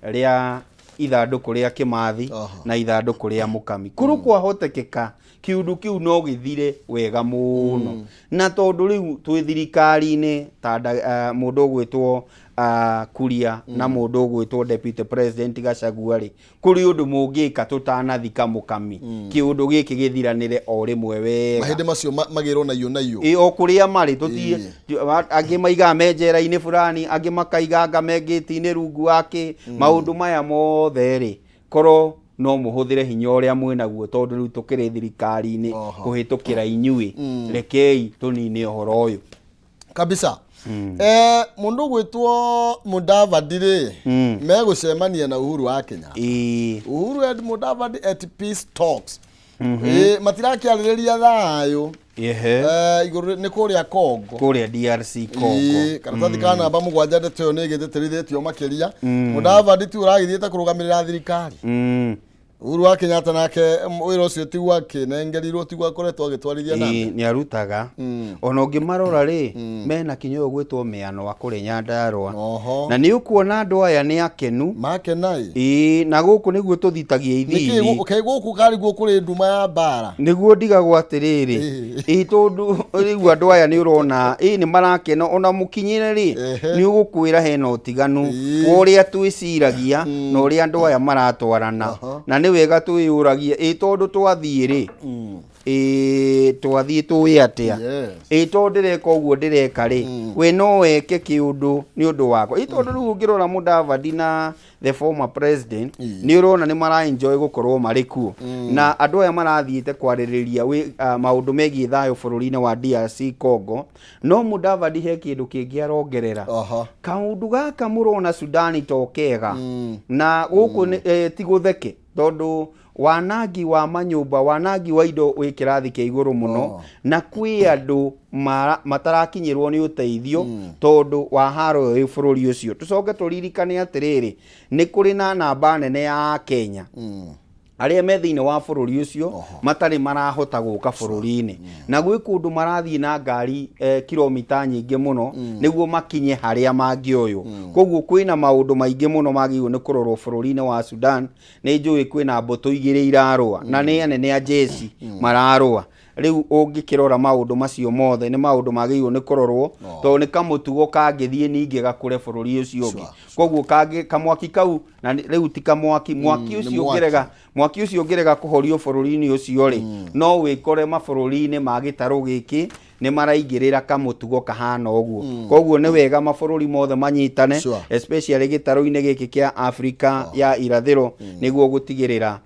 rĩa ithandũkũ rĩa Kĩmathi na ithandũkũ rĩa Mũkami. Kũrũ kwahotekeka kĩũndũ kĩu no gĩthire wega mũno. Na tondũ rĩu twĩ thirikari-inĩ ta mũndũ ũgwĩtwo Kuria na mũndũ ũgwĩtwo Deputy President Gachagua rĩ, kũrĩ ũndũ mũngĩka tũtanathika Mũkami, kĩũndũ gĩkĩ gĩthiranĩre o rĩmwe wega. Mahĩndĩ macio magĩrwo na iyo na iyo. Ĩ, o kũrĩa marĩ, tũti angĩ maigaga me njera-inĩ fulani, angĩ makaiganga me ngĩti-inĩ rungu wa kĩ. Maũndũ maya mothe rĩ, korwo no mũhũthĩre hinya ũrĩa mwĩnaguo, tondũ rĩu tũkĩrĩ thirikari-inĩ kũhĩtũkĩra inyuĩ, rekei tũnine ũhoro ũyũ. Kabisa. Mũndũ gwĩtwo Mudavadi rĩ, megũcemania na Uhuru wa Kenyatta. Uhuru and Mudavadi at peace talks. Matirakĩarĩrĩria thayũ. Igũrũ nĩ kũrĩa Congo. Kũrĩa DRC Congo. Karatathi ka namba 7 ndeto ĩyo nĩ ĩgĩtĩtĩrithĩtio makĩria. Mudavadi ti ũragĩthiĩte kũrũgamĩrĩra thirikari. Uhuru wa Kenyatta nake wĩra ũcio tiguo akĩnengerirwo, tiguo akoretwo agĩtwarithia na mbere. Nĩ arutaga. Ona ũngĩmarora rĩ, mena kinya ũyũ gwĩtwo mĩano kũrĩa Nyandarua. Na nĩ ũkuona andũ aya nĩ akenu. Makena ĩ. Na gũkũ nĩguo tũthitagia ithithi. Nĩkĩ gũkũ karĩ guo kũrĩ nduma ya mbara? Nĩguo ndigagwo atĩrĩrĩ. Tondũ rĩu andũ aya nĩ ũrona, nĩ marakena ona mũkinyĩre rĩ, nĩ ũgũkwĩra hena ũtiganu wa ũrĩa twĩciragia na ũrĩa andũ aya maratwarana. Na nĩ wega twĩyũragie, tondũ twathiĩ rĩ, twathiĩ tũĩ atĩa? Tondũ ndĩreka ũguo ndĩreka rĩ, we no weke kĩũndũ nĩ ũndũ wakwa. Tondũ rĩu ũngĩrora Mudavadi na the former president, nĩ ũrona nĩ mara enjoy gũkorwo marĩ kuo. Na andũ aya marathiĩte kwarĩrĩria maũndũ megiĩ thayũ bũrũri-inĩ wa DRC Congo. No Mudavadi he kĩndũ kĩngĩ arongerera. Kaũndũ gaka mũrona Sudani to kega. Na gũkũ ti gũtheke, tondũ wanangi wa manyũmba, wanangi wa indo wĩ kĩrathi kĩa igũrũ mũno. Na kwĩ andũ matarakinyĩrwo nĩ ũteithio tondũ wa haro ĩyo ĩ bũrũri ũcio. Tũcoke tũririkane atĩrĩrĩ, nĩ kũrĩ na namba nene ya Kenya arĩa me thĩinĩ wa bũrũri ũcio matarĩ marahota gũka bũrũri-inĩ. Na gwĩ kũndũ marathiĩ na ngari kilomita nyingĩ mũno nĩguo makinye harĩa mangĩoywo. Koguo kwĩna maũndũ maingĩ mũno magĩrĩirwo nĩ kũrorwo bũrũri-inĩ wa Sudan. Nĩ njũĩ kwĩna mbũtũ igĩrĩ irarũa na nĩ anene a jeshi mararũa. Rĩu ũngĩkĩrora maũndũ macio mothe nĩ maũndũ magĩrĩirwo nĩ kũrorwo, tondũ nĩ kamũtugo kangĩthiĩ ningĩ gakũre bũrũri ũcio ũngĩ. Koguo kamwaki kau, na rĩu ti kamwaki, mwaki Nĩ ũcio mwaki. ũngĩrega, mwaki ũcio ũngĩrega kũhorio bũrũri-inĩ ũcio rĩ, no wĩkore mabũrũri-inĩ ma gĩtarũ gĩkĩ nĩ maraingĩrĩra kamũtugo kahana ũguo. Koguo nĩ wega mabũrũri mothe manyitane, especially gĩtarũ-inĩ gĩkĩ kĩa Afrika ya irathĩro, nĩguo gũtigĩrĩra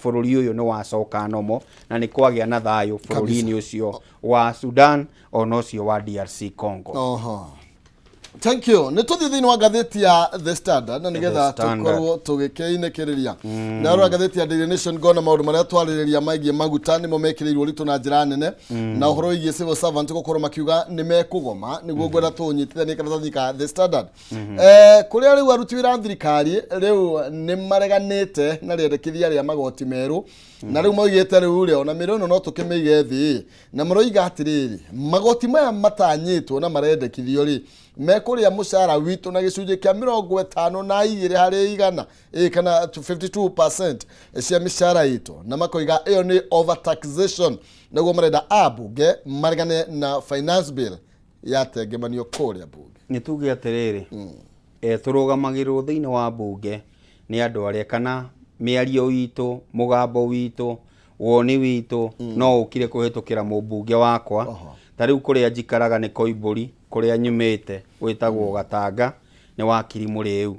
bũrũri ũyũ nĩ wacoka nomo na nĩ kwagĩa na thayũ bũrũri-inĩ ũcio wa Sudan ona ũcio wa DRC Congo. Thank you. Nĩ tũthiĩ thĩinĩ wa ngathĩti ya The Standard na nĩgetha The Standard. tũkorwo tũgĩkĩinĩkĩrĩria. Na rora ngathĩti ya Daily Nation ngona maũndũ marĩa twarĩrĩria megiĩ maguta nĩmo mekĩrĩirwo ũritũ na njĩra nene. Na ũhoro wĩgiĩ civil servant gũkorwo makiuga nĩ mekũgoma nĩguo ngwenda tũũnyitithanie karatathi ka The Standard. Kũrĩa rĩu aruti wĩra a thirikari rĩu nĩ mareganĩte na rĩendekithia rĩa magoti merũ. Na rĩu maugĩte rĩu rĩ, ona mĩrũ ĩno no tũkĩmĩige thĩ. Na maroiga atĩrĩrĩ, magoti maya matanyĩtwo na marendekithio rĩ, mekũrĩa mũcara witũ na gĩcunjĩ kĩa mĩrongo ĩtano na igĩrĩ harĩ igana, kana 52% cia mĩcara itũ. Na makoiga ĩyo nĩ overtaxation. Naguo marenda ambunge maregane na finance bill. Yatengemanio kũrĩa mbunge. Nĩ tuge atĩrĩrĩ, tũrũgamagĩrĩrwo thĩinĩ wa mbunge nĩ andũ arĩa kana mĩario itũ, mũgambo witũ, woni witũ no ũkire kũhĩtũkĩra mũmbunge wakwa. Ta rĩu kũrĩa njikaraga nĩ Koimbũri, kũrĩa nyumĩte gwĩtagwo Gatanga, nĩ wakiri Mũrĩu.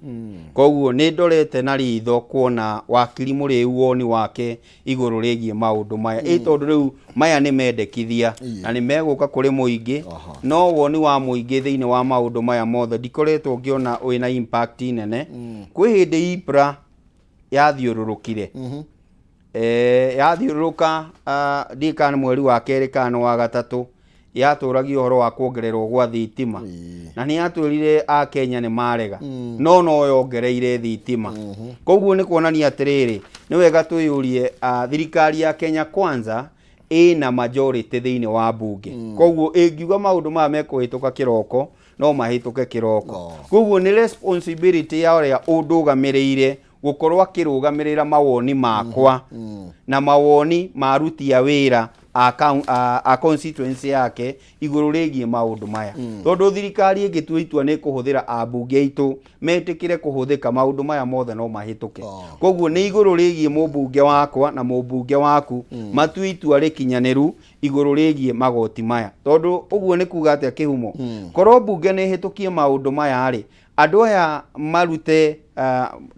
Koguo nĩ ndorete na ritho kuona wakiri Mũrĩu woni wake igũrũ rĩgiĩ maũndũ maya. Ĩ tondũ rĩu maya nĩ mendekithia na nĩ megũka kũrĩ mũingĩ, no woni wa mũingĩ thĩinĩ wa maũndũ maya mothe ndikoretwo ngĩona wĩna impact nene. Kwĩ hĩndĩ IPRA yathiũrũrũkire, yathiũrũrũka, ndiũĩ kana nĩ mweri wa kerĩ kana nĩ wa gatatũ, yatũragia ũhoro wa kuongererwo gwa thitima, na nĩ yatwĩrire akenya nĩ marega, no yongereire thitima. Koguo nĩ kuonania atĩrĩrĩ, nĩ wega twĩyũrie, thirikari ya Kenya Kwanza ĩna majority thĩinĩ wa mbunge, koguo ĩngiuga maũndũ maya mekũhĩtũka kĩroko, no mahĩtũke kĩroko. Koguo nĩ responsibility ya ũrĩa ũndũgamĩrĩire gũkorwo akĩrũgamĩrĩra mawoni makwa na mawoni ma aruti a wĩra a constituency yake igũrũ rĩgiĩ maũndũ maya, tondũ thirikari ĩngĩtua itua nĩ kũhũthĩra ambunge aitũ metĩkĩre kũhũthĩka, maũndũ maya mothe no mahĩtũke. Koguo nĩ igũrũ rĩgiĩ mũmbunge wakwa na mũmbunge waku matue itua rĩkinyanĩru igũrũ rĩgiĩ magoti maya. Tondũ ũguo nĩ kuga atĩa, Kĩhumo? Korwo mbunge nĩ ĩhĩtũkie maũndũ maya rĩ, andũ aya marute,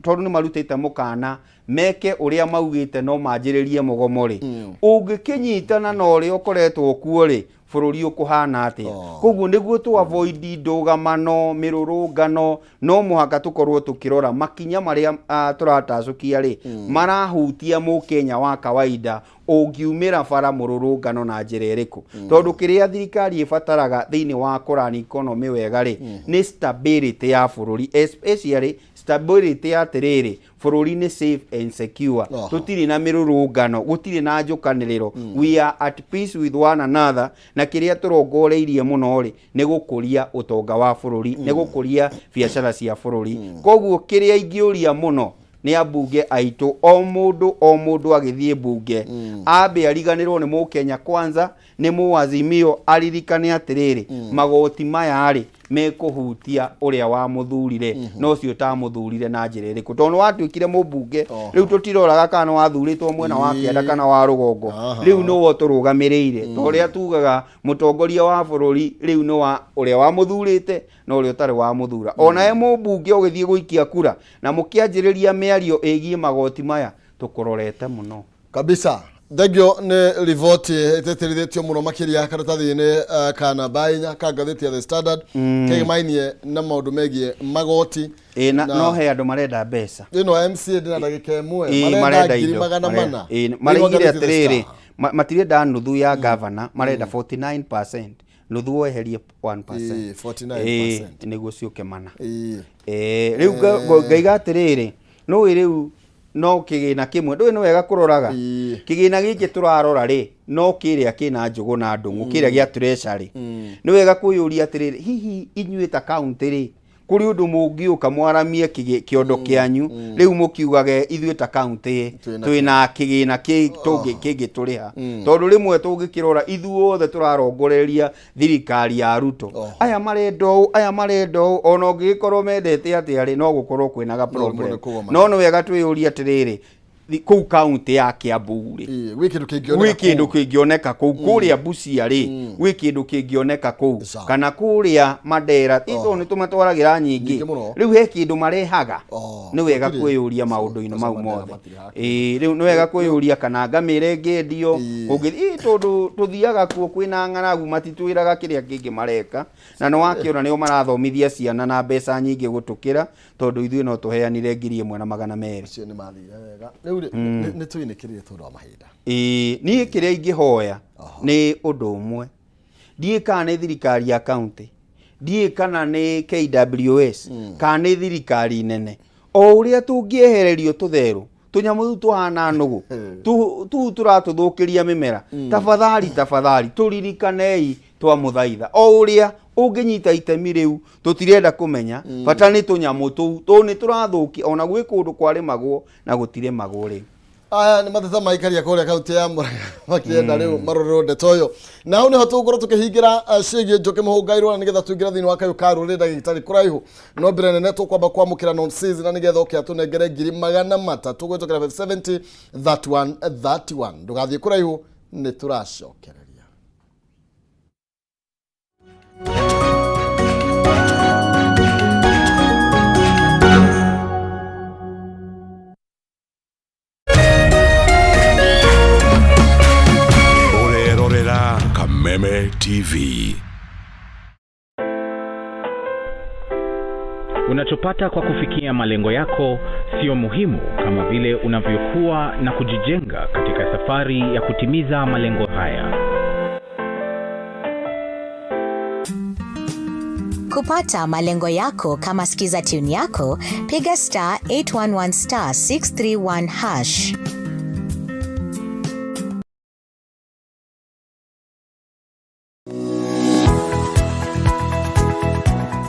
tondũ nĩ marutĩte mũkana meke ũrĩa maugĩte, no manjĩrĩrie mũgomo rĩ, ũngĩkĩnyitana na ũrĩa ũkoretwo kuo rĩ, bũrũri ũkũhana atĩa? Koguo nĩguo tũ avoid ndũgamano, mĩrũrũngano, no mũhaka tũkorwo tũkĩrora makinya marĩa tũratacũkia rĩ, marahutia mũkenya wa kawaida ũngiumĩra bara mũrũrũngano na njĩra ĩrĩkũ. Tondũ kĩrĩa thirikari ĩbataraga thĩinĩ wa kũrani economy wega rĩ, nĩ stability ya bũrũri, especially stability ya atĩrĩrĩ, bũrũri nĩ safe and secure, tũtirĩ na mĩrũrũngano, gũtirĩ na njũkanĩrĩro, we are at peace with one another. Na kĩrĩa tũrongoreirie mũno rĩ, nĩ gũkũria ũtonga wa bũrũri, nĩ gũkũria biacara cia bũrũri. Koguo kĩrĩa ingĩũria mũno nĩ ambunge aitũ, o mũndũ o mũndũ agĩthiĩ mbunge, ambe ariganĩrwo nĩ mũkenya kwanza, nĩ mũazimio, aririkane atĩrĩrĩ, magoti maya rĩ, mekũhutia ũrĩa wamũthurire no ũcio ũtamũthurire na njĩra ĩrĩkũ, tondũ nĩ watuĩkire mũmbunge. Rĩu tũtiroraga kana nĩ wathurĩtwo mwena wa kĩanda kana wa rũgongo. Rĩu nĩwe ũtũrũgamĩrĩire, ta ũrĩa tugaga mũtongoria wa bũrũri rĩu nĩ wa ũrĩa wamũthurĩte na ũrĩa ũtarĩ wamũthura. Onawe mũmbunge ũgĩthiĩ gũikia kura na mũkĩanjĩrĩria mĩario ĩgiĩ magoti maya, tũkũrorete mũno. Kabisa, thengio nĩ riboti ĩtĩtĩrithĩtio mũno makĩria karatathi-inĩ ka namba 4 ka ngathĩti ya The Standard, kegimainie na maũndũ megiĩ magoti. Ĩ, na, no he andũ marenda mbeca. Ĩno MCA ndĩna ndagĩka 1. Ĩ, marenda marenda ngiri indo magana mana. Ĩ, Thĩinĩ wa maraigire ngathĩti The atĩrĩrĩ, Star. matirenda nuthu ya gavana, marenda 49%, nuthu weherie 1%. Ĩ, 49%. Ĩ, nĩguo ciũke mana. Ĩ. Rĩu ngaiga atĩrĩrĩ, nũĩ rĩu no kĩgĩna kĩmwe ndũĩ nĩ wega kũroraga. Kĩgĩna gĩkĩ tũrarora rĩ, no kĩrĩa kĩna njũgũ na ndũng'ũ, kĩrĩa gĩa treasury. Nĩ wega kwĩyũria atĩrĩrĩ, hihi inyuĩ ta kaunti rĩ, kũrĩ ũndũ mũngĩũka mwaramie kĩondo kĩanyu rĩu mũkiugage ithuĩ ta kaunti Twĩna twĩna kĩgĩna kĩngĩtũrĩha? Tondũ rĩmwe tũngĩkĩrora ithuothe tũrarongoreria thirikari ya Ruto. Aya marenda ũũ, aya marenda ũũ, ona ũngĩgĩkorwo mendete atĩa rĩ, no gũkorwo kwĩna ga problem. Nĩ kũgoma. No nĩ wega twĩyũrie atĩrĩrĩ, kũu kaunti ya Kiambu rĩ, Ĩ, gwĩ kĩndũ kĩngĩoneka gwĩ kĩndũ kũu. kĩngĩoneka kũu, kũrĩa Busia rĩ, gwĩ kĩndũ kĩngĩoneka kũu, Sawa. kana kũrĩa Mandera ito nĩ tũmatwaragĩra nyingĩ. Nyingĩ mũno. Rĩu he kĩndũ marehaga? Nĩ wega Gũtirĩ. kwĩyũria maũndũ-inĩ Acio mau Mandera mothe. matirĩ hakuhĩ. Ĩĩ, rĩu nĩ wega kwĩyũria kana ngamĩra ĩngĩendio kũngĩ, tondũ tũthiaga kuo kwĩna ng'aragu, matitwĩraga kĩrĩa kĩngĩ mareka, na nĩ wakĩona nĩo marathomithia ciana na mbeca nyingĩ gũtũkĩra, tondũ ithuĩ no tũheanire 1200. Acio nĩ mathire wega. Rĩu rĩ, nĩ tũinĩkĩrĩre tondũ wa mahinda. Ĩĩ, niĩ kĩrĩa ingĩhoya nĩ ũndũ ũmwe, ndiĩ kana nĩ thirikari ya county, ndiĩ kana nĩ KWS, kana nĩ thirikari nene, o ũrĩa tũngĩehererio tũtherũ tũnyamũ tũu tũhana nũgũ tũu tũratũthũkĩria mĩmera, tafadhali, tafadhali, tũririkanei, twamũthaitha, o ũrĩa ũngĩnyita itemi rĩu, tũtirenda kũmenya, bata nĩ tũnyamũ tũu tondũ nĩ tũrathũkia. Ona gwĩ kũndũ kwarĩmagwo na gũtirĩmagwo rĩu. Aya nĩ mateta maikaria kũrĩa kaunti ya Murang'a makĩenda rĩu marorerwo ndeto ĩyo. Na hau nĩho tũgũkorwo tũkĩhingĩra ciĩgiĩ Njũkĩ Mũhũngairwo na nĩgetha tũingĩre thĩinĩ wa kayũ ka rũrĩrĩ ndagĩka itarĩ kũraihu. No mbere nene tũkwamba kwamũkĩra Nonsizi na nĩgetha oke atũnengere 300,000 gwĩtũkĩra 570 31 31. Ndũgathiĩ kũraihu nĩ tũracokereria. Ũrerorera Kameme TV. Unachopata kwa kufikia malengo yako sio muhimu kama vile unavyokuwa na kujijenga katika safari ya kutimiza malengo haya. Kupata malengo yako kama skiza tune yako, piga star 811 star 631 hash.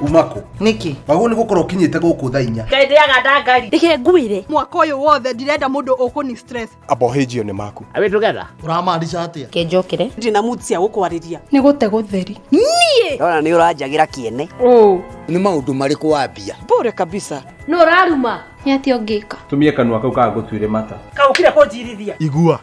Umako Niki wagwo nĩ gũkorwo ũkinyĩte gũkũ thaa 4. Ngai ndĩaga ndangari. Reke ngwire mwaka ũyũ wothe ndirenda mũndũ ũkũni stress. Abohĩjio nĩ maku. Are we together? Ũramaanisha atĩa? Kenjokere. Ndina mood cia gũkwarĩria. Nĩ gũte gũtheri. Niĩ Ndona nĩ ũranjagĩra kĩene. Ũ. Nĩ maũndũ marĩkũ wambia? Bure kabisa. Nũ ũraruma? Nĩ atĩa ũngĩka? Tumie kanua kau kagũtuire mata. Kaũkire kũnjirithia. Igua.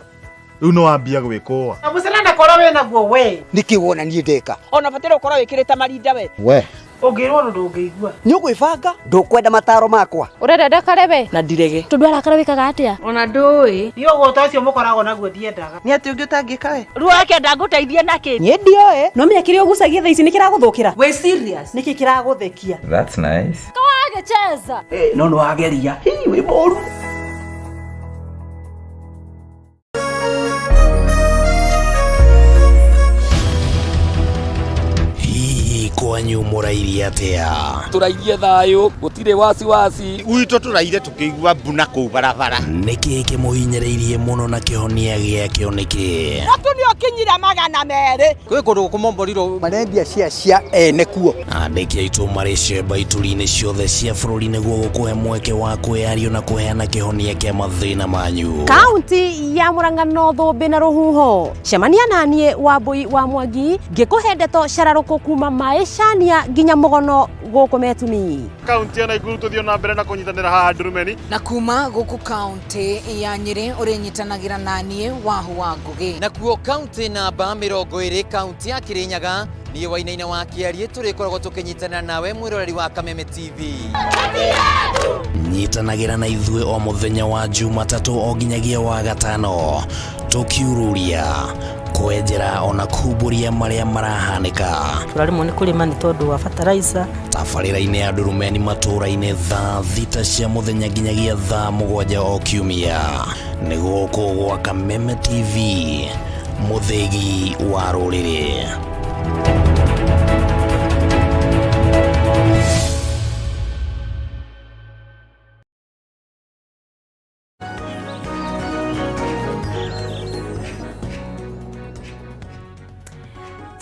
Rĩu nĩ wambia gwĩkũa. Na mũcere korwo wĩna guo we. Nĩkĩ wona niĩ ndeka? Ona bataire ũkorwo wĩkĩrĩte marinda we. We. Ũngĩrwo ũndũ ndũngĩigua. Nĩ ũgwĩbanga? Ndũkwenda mataro makwa. Ũrenda ndakare we? Na ndirege. Tondũ arakara wĩkaga atĩa? Ona ndũĩ. Niĩ ũgũta ũcio mũkoragwo naguo ndiendaga. Nĩ atĩ ũngĩ ũtangĩka we? Ruo ndangũteithia nakĩ? Niĩ ndioĩ. No menya kĩrĩa ũgucagia thaa ici nĩ kĩragũthũkĩra. Wĩ serious? Nĩkĩ kĩragũthekia? That's nice. Kawagĩcheza. No nĩ wageria. Hii wĩ mũru. Hihi kwanyu mũrairie atĩa? Tũrairie thayũ, gũtirĩ wasiwasi. Gwitũ tũraire tũkĩigua mbuna kũu barabara. Nĩkĩ kĩmũhinyĩrĩirie mũno na kĩhonia gĩakĩo nĩkĩ? Mũtu nĩ ũkinyire 200. Kwĩ kũndũ gũkũmomborirwo marendia cia cia ene kuo. Andĩki aitũ marĩ cemba ituri-inĩ ciothe cia bũrũri nĩguo gũkũhe mweke wa kwĩyario na kũheana kĩhonia kĩa mathĩna manyu. Kaunti ya Murang'a no thũmbĩ na rũhuho. Cemania naniĩ Wambui wa Mwangi ngĩkũhe ndeto cararũkũ kuma maĩcania nginya mũgono gũkũ Metumi. Kaunti ya Nakuru tũthiĩ na mbere na kũnyitanĩra haha Ndurumeni. Na kuma gũkũ kaunti ya Nyĩrĩ ũrĩnyitanagĩra naniĩ Wahu wa Ngũgĩ. Nakuo kaunti namba 20 kaunti ya Kirinyaga niĩ Wainaina wa Kĩariĩ tũrĩkoragwo tũkĩnyitanĩra nawe mwĩroreri wa Kameme TV. Nyitanagĩra na ithuĩ o mũthenya wa Jumatatũ o nginyagia wa gatano tũkiururia kwenjera ona kumbũria marĩa marahanĩka. Tũraremwo nĩ kũrĩma nĩ tondũ wa fertilizer. Tabarĩra-inĩ ya Ndurumeni matũũra-inĩ thaa 6 cia mũthenya nginyagia thaa 7 o kiumia. Nĩ gũkũ gwa Kameme TV, mũthĩgi wa rũrĩrĩ.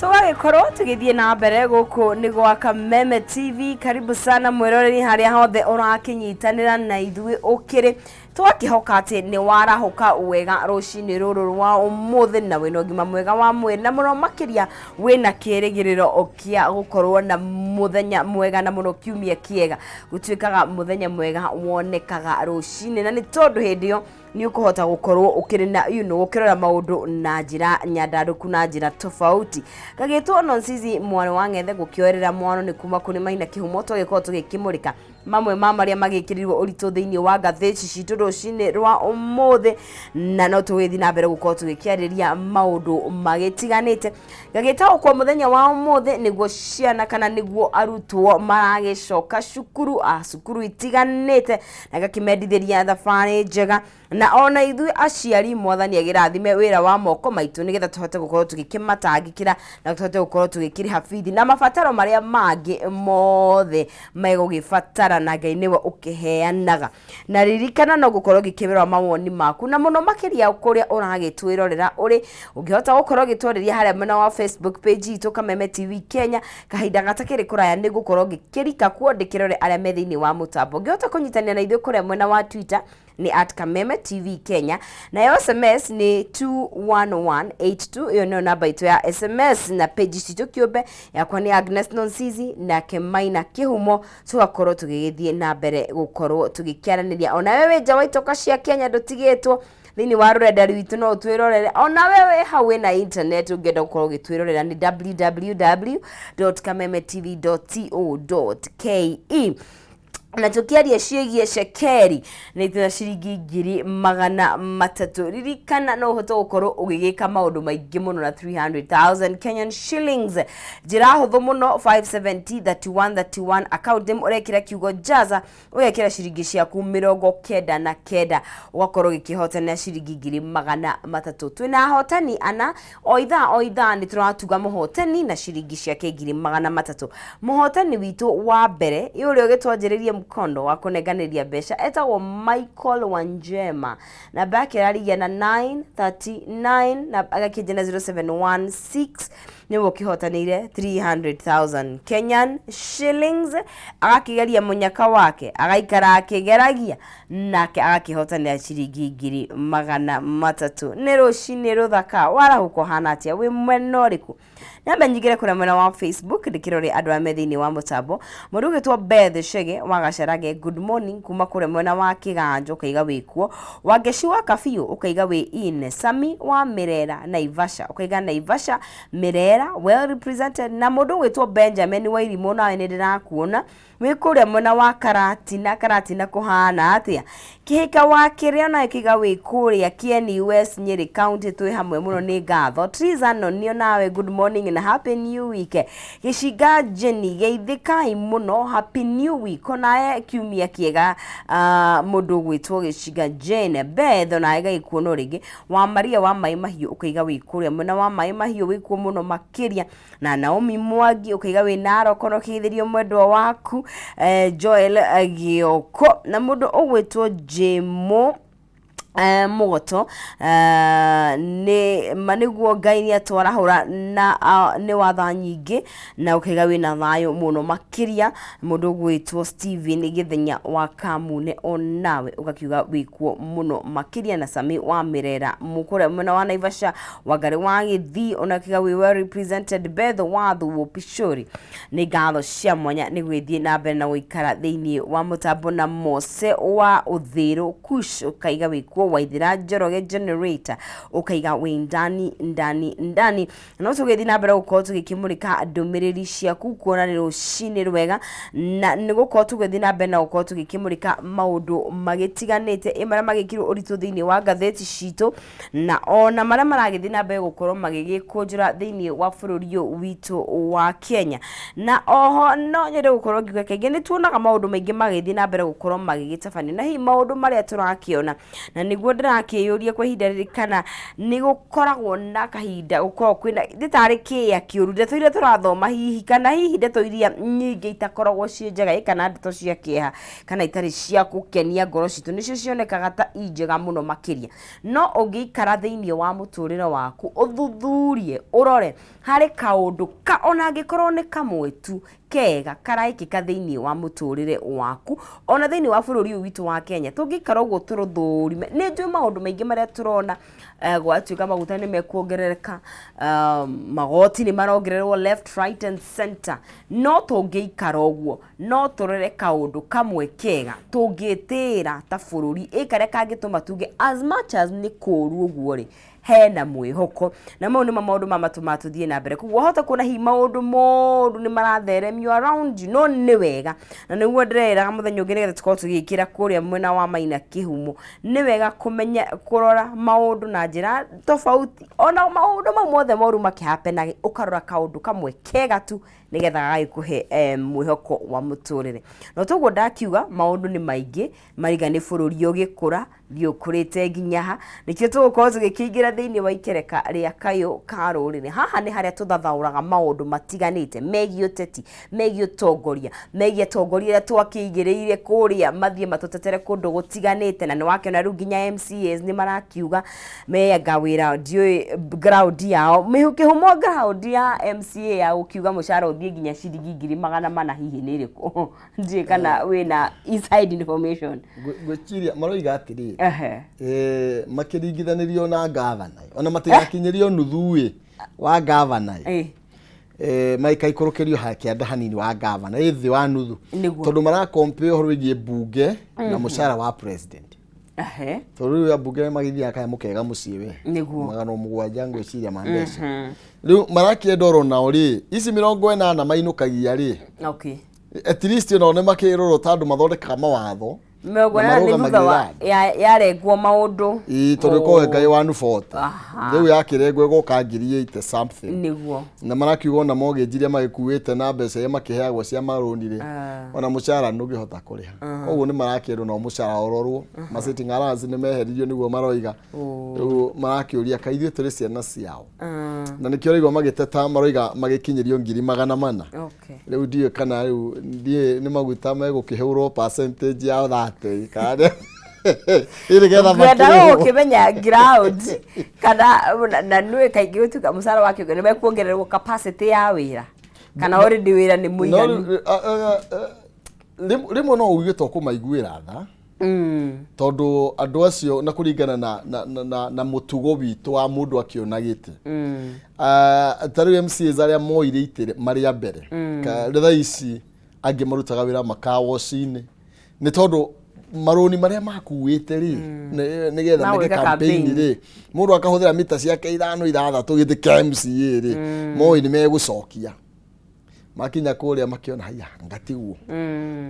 Tũgagĩkorwo tũgĩthiĩ na mbere gũkũ nĩ gwa Kameme TV. Karibu sana mwĩroreri harĩa hothe ũrakĩnyitanĩra na ithuĩ ũkĩrĩ. Tũgakĩhoka atĩ nĩ warahũka wega rũcinĩ rũrũ rwa ũmũthĩ na wĩna ũgima mwega wa mwĩrĩ na mũno makĩria wĩna kĩrĩgĩrĩro kĩa gũkorwo na mũthenya mwega na mũno kiumia kĩega. Gũtuĩkaga mũthenya mwega wonekaga rũcinĩ na nĩ tondũ hĩndĩ ĩyo nĩ ũkũhota gũkorwo ũkĩrĩ na you know, ũkĩrora maũndũ na njĩra nyandandũku na njĩra tofauti. Gagĩtwo Nonsizi mwarĩ wa Ng'ethe gũkĩoerera mwano nĩ kuma kũrĩ Maina Kĩhumo tũgĩkorwo tũgĩkĩmũrĩka mamwe ma marĩa magĩkĩrĩirwo ũritũ thĩinĩ wa ngathĩti citũ rũcinĩ rwa ũmũthĩ na no tũgĩthiĩ na mbere gũkorwo tũgĩkĩarĩria maũndũ magĩtiganĩte. Gagĩtaũkwo mũthenya wa ũmũthĩ nĩguo ciana kana nĩguo arutwo maragĩcoka cukuru a cukuru itiganĩte na gakĩmendithĩria thabarĩ njega na ona ithuĩ aciari mwathani agĩrathime wĩra wa moko maitũ nĩgetha tũhote gũkorwo tũgĩkĩmatangĩkĩra na tũhote gũkorwo tũgĩkĩrĩha bithi na mabataro marĩa mangĩ mothe megũgĩbatara na Ngai nĩwe ũkĩheanaga. Na ririkana no gũkorwo ũgĩkĩrora mawoni maku na mũno makĩria kũrĩa ũragĩtwĩrorera ũrĩ ũngĩhota gũkorwo ũgĩtwarĩria harĩa mwena wa Facebook page itũ Kameme TV Kenya kahinda gatakĩrĩ kũraya nĩ gũkorwo ngĩkĩrika kuo ndĩkĩrore arĩa me thĩinĩ wa mũtambo. Ũngĩhota kũnyitanĩra na ithuĩ kũrĩa mwena wa Twitter Nĩ at Kameme TV Kenya, nayo SMS nĩ 21182. Ĩyo nĩyo namba itũ ya SMS na page citũ kĩũmbe. Yakwa nĩ Agnes Nonsizi, nake Maina Kĩhumo. Tũgakorwo tũgĩgĩthiĩ na mbere gũkorwo tũgĩkĩaranĩria. Onawe wĩ nja wa itoka cia Kenya, ndũtigĩtwo thĩinĩ wa rũrenda rwitũ, no ũtwĩrorere. Onawe wĩ hau wĩna internet, ũngĩenda gũkorwo ũgĩtwĩrorera nĩ www.kamemetv.co.ke. Na tũkĩaria ciĩgiĩ cekeri nĩ na ciringi 300,000. Ririkana no ũhote gũkorwo ũgĩgĩka maũndũ maingĩ mũno na 300,000 Kenyan shillings. Njĩra hũthũ mũno, 570 31 31, account name ũrekĩra kiugo jaza, ũgekĩra ciringi ciaku 99, ũgakorwo ũgĩkĩhotana ciringi 300,000. Twĩna ahotani ana o ithaa o ithaa, nĩ tũratuga mũhotani na ciringi ciake 300,000. Mũhotani witũ wa mbere, ũrĩa ũgĩtwanjĩrĩrie mkondo wa kũnenganĩria mbeca, etagwo Michael Wanjema, namba yake ĩrarigia na 939 na agakĩnjia na 0716. Nĩwe ũkĩhotanĩire 300,000 Kenyan shillings. Agakĩgeria mũnyaka wake, agaikara akĩgeragia, nake agakĩhotanĩra ciringi 300,000. Nĩ rũcinĩ rũthaka, warahũka ũhana atĩa? Wĩ mwena ũrĩkũ? Nyambe nyingĩre kũrĩa mwena wa Facebook, ndĩkĩrore andũ arĩa me thĩinĩ wa mũtambo. Mũndũ ũgĩtwo Beth Chege wa Gacarage, good morning kuma kũrĩa mwena wa Kĩganjo, ũkaiga wĩ kuo. Wangeci wa Kabiũ, ũkaiga wĩ in. Sami wa Mĩrera Naivasha, ũkaiga Naivasha Mĩrera well represented. Na mũndũ ũgwĩtwo Benjamin Wairimũ, nawe nĩ ndĩrakuona wĩ kũrĩa mwena wa Karatina. Karatina kũhana atĩa? Kĩhĩka wa kĩrĩa nawe kĩga wĩ kũrĩa Kieni West, Nyeri County, twĩ hamwe mũno, nĩ ngatho. Triza Nonio, nawe good morning na happy new week. Gĩcinga Jenny, geithĩkai mũno, happy new week, onawe kiumia kĩega. Mũndũ ũgwĩtwo Gĩcinga Jane. Beth, onawe gaikuona rĩngĩ. Wa Maria wa Maĩ Mahiũ, ũkaiga wĩ kũrĩa mwena wa Maĩ Mahiũ, wĩkuo mũno makĩria. Na Naomi Mwangi, ũkaiga wĩ Narok, na ũkĩgeithĩrio mwendwa waku Joel Gĩoko. Na mũndũ ũgwĩtwo Jemo Mũgoto, nĩ ma nĩguo Ngai nĩ atwarahũra na nĩ watha nyingĩ, na ũkaiga wĩna thayũ mũno makĩria. Mũndũ ũgwĩtwo Steven Gĩthenya wa Kamune, onawe ũgakiuga wĩkuo mũno makĩria. Na Sami wa Mĩrera mũkũrĩa mwena wa Naivasha, Wangari wa Gĩthii, ona ũkiuga wĩ well represented. Beth wa Thuo Pishori, nĩ ngatho cia mwanya nĩ gwĩthiĩ na mbere na gũikara thĩinĩ wa mũtambo. Na Mose wa Ũthĩrũ Kush, ũkaiga wĩkuo. Waithĩra Njoroge Generator, ũkaiga wĩ ndani ndani ndani. No tũgĩthiĩ na mbere gũkorwo tũgĩkĩmũrĩka ndũmĩrĩri ciaku, kuona nĩ rũcinĩ rwega, na nĩ gũkorwo tũgĩthiĩ na mbere na gũkorwo tũgĩkĩmũrĩka maũndũ magĩtiganĩte, ĩ marĩa magĩkĩrwo ũritũ thĩinĩ wa ngathĩti citũ, na ona marĩa maragĩthiĩ na mbere gũkorwo magĩgĩkũnjũra thĩinĩ wa bũrũri ũyũ witũ wa Kenya. Na oho no nyende gũkorwo ngiuga kaingĩ nĩ tuonaga maũndũ maingĩ magĩthiĩ na mbere gũkorwo magĩgĩtabanio, na hihi maũndũ marĩa tũrakĩona, na nĩguo ndĩrakĩyũria kwa ihinda rĩrĩ, kana nĩ gũkoragwo na kahinda gũkoragwo kwĩna nĩ tarĩ kĩĩa kĩũru, ndeto iria tũrathoma hihi, kana hihi ndeto iria nyingĩ itakoragwo ciĩ njega, ĩ kana ndeto cia kĩeha kana itarĩ cia gũkenia ngoro citũ nĩcio cionekaga ta i njega mũno makĩria. No ũngĩikara thĩinĩ wa mũtũrĩre waku ũthuthurie, ũrore harĩ kaũndũ ka ona angĩkorwo nĩ kamwe tu kega karaĩkĩka thĩinĩ wa mũtũrĩre waku, ona thĩinĩ wa bũrũri ũyũ witũ wa Kenya, tũngĩikara ũguo tũrũthũrime, nĩ njũĩ maũndũ maingĩ marĩa tũrona, gwatuĩka maguta nĩ mekuongerereka, magoti nĩ marongererwo left, right and center. No tũngĩikara ũguo no tũrore kaũndũ kamwe kega tũngĩtĩĩra ta bũrũri, ĩ karĩa kangĩtũma tuge as much as nĩ kũũru ũguo rĩ, hena mwĩhoko. Na mau nĩmo maũndũ ma matũmaga tũthiĩ na mbere. Koguo wahota kuona hihi maũndũ moru nĩ maratheremio around you, no nĩ wega, na nĩguo ndĩreraga mũthenya ũngĩ nĩgetha tũkorwo tũgĩkĩra kũrĩa mwena wa Maina Kĩhumo, nĩ wega kũmenya kũrora maũndũ na njĩra tofauti, ona maũndũ mau mothe moru makĩhapenaga, ũkarora kaũndũ kamwe kega tu nĩgetha gagagĩkũhe mwĩhoko wa mũtũrĩre. No toguo ndakiuga, maũndũ nĩ maingĩ mariga nĩ bũrũri ũgĩkũra, thiũkũrĩte nginya ha, nĩkĩo tũgũkorwo tũgĩkĩingĩra thĩinĩ wa ikereka rĩa kayũ ka rũrĩrĩ. Haha nĩ harĩa tũthathaũraga maũndũ matiganĩte megiĩ ũteti, megiĩ ũtongoria, megiĩ atongoria arĩa twakĩigĩrĩire kũrĩa mathiĩ matũtetere kũndũ gũtiganĩte. Na nĩ wakĩona rĩu nginya MCAs nĩ marakiuga meanga wĩra, ndiũĩ ground yao, kĩhumo ground ya MCA ya gũkiuga mũcara ũthiĩ ũthiĩ nginya ciringi 400,000 hihi nĩ ĩrĩkũ? Ndiũĩ kana wĩna inside information. Ngwĩciria maroiga atĩrĩrĩ, makĩringithanĩrio na ngavana, ona matigakinyĩrio nuthu ĩ wa ngavana ĩ, maikaikũrũkĩrio hakĩanda hanini wa ngavana ĩ thĩ wa nuthu, tondũ marakompea ũhoro wĩgiĩ mbunge na mũcara wa president, tondũ rĩu ambunge magĩthiaga kaya mũkega mũciĩ we 700 ngwĩciria ma mbeca. Rĩu marakĩenda oro nao rĩ, ici 80 mainũkagia rĩ, at least onao nĩ makĩrorwo ta andũ mathondekaga mawatho mĩrongo na ĩnana nĩ thutha wa marũgamagĩrĩra andũ. Yarengwo maũndũ. Ĩĩ, tondũ ĩkoragwo ĩngaĩ 140. Rĩu yakĩrengwo ĩgoka 80 something. Na marakiuga ona mortgage iria magĩkuĩte na mbeca iria makĩheagwo cia marũni rĩ, ona mũcara ndũngĩhota kũrĩha. Koguo nĩ marakĩrwo nao mũcara ũrorwo. Ma sitting allowance nĩ meheririo nĩguo maroiga. Rĩu marakĩũria kaĩ ithuĩ tũrĩ ciana ciao? Na nĩkĩo ũraigua magĩteta, maroiga magĩkinyĩrio 400,000. Rĩu ndiũĩ kana rĩu ndiũĩ nĩ maguta megũkĩhũrwo percentage ya 30 kana nĩ nĩgetha Ngwenda makĩrĩhwo. Gũkĩmenya ground kana na nĩ kaingĩ gũtuĩka mũcara wa kĩũngano nĩ mekuongererwo capacity ya wĩra kana already wĩra nĩ No, mũiganu. rĩu, rĩmwe no uge to kũmaiguĩra tha, tondũ andũ acio na kũringana na mũtugo witũ wa mũndũ akĩona gĩtĩ. Ah, ta rĩu MCAs arĩa moire itĩ marĩ a mbere, thaa ici angĩ marutaga wĩra makawoci-inĩ nĩ tondũ marũni marĩa makuĩte rĩ, nĩgetha Ma meke gwĩka campaign campaign. rĩ, mũndũ akahũthĩra mita ciake ithano ithathatũ gĩtĩ kĩa MCA rĩ, moĩ nĩ megũcokia makinya kũrĩa makĩona haiya ngatiguo.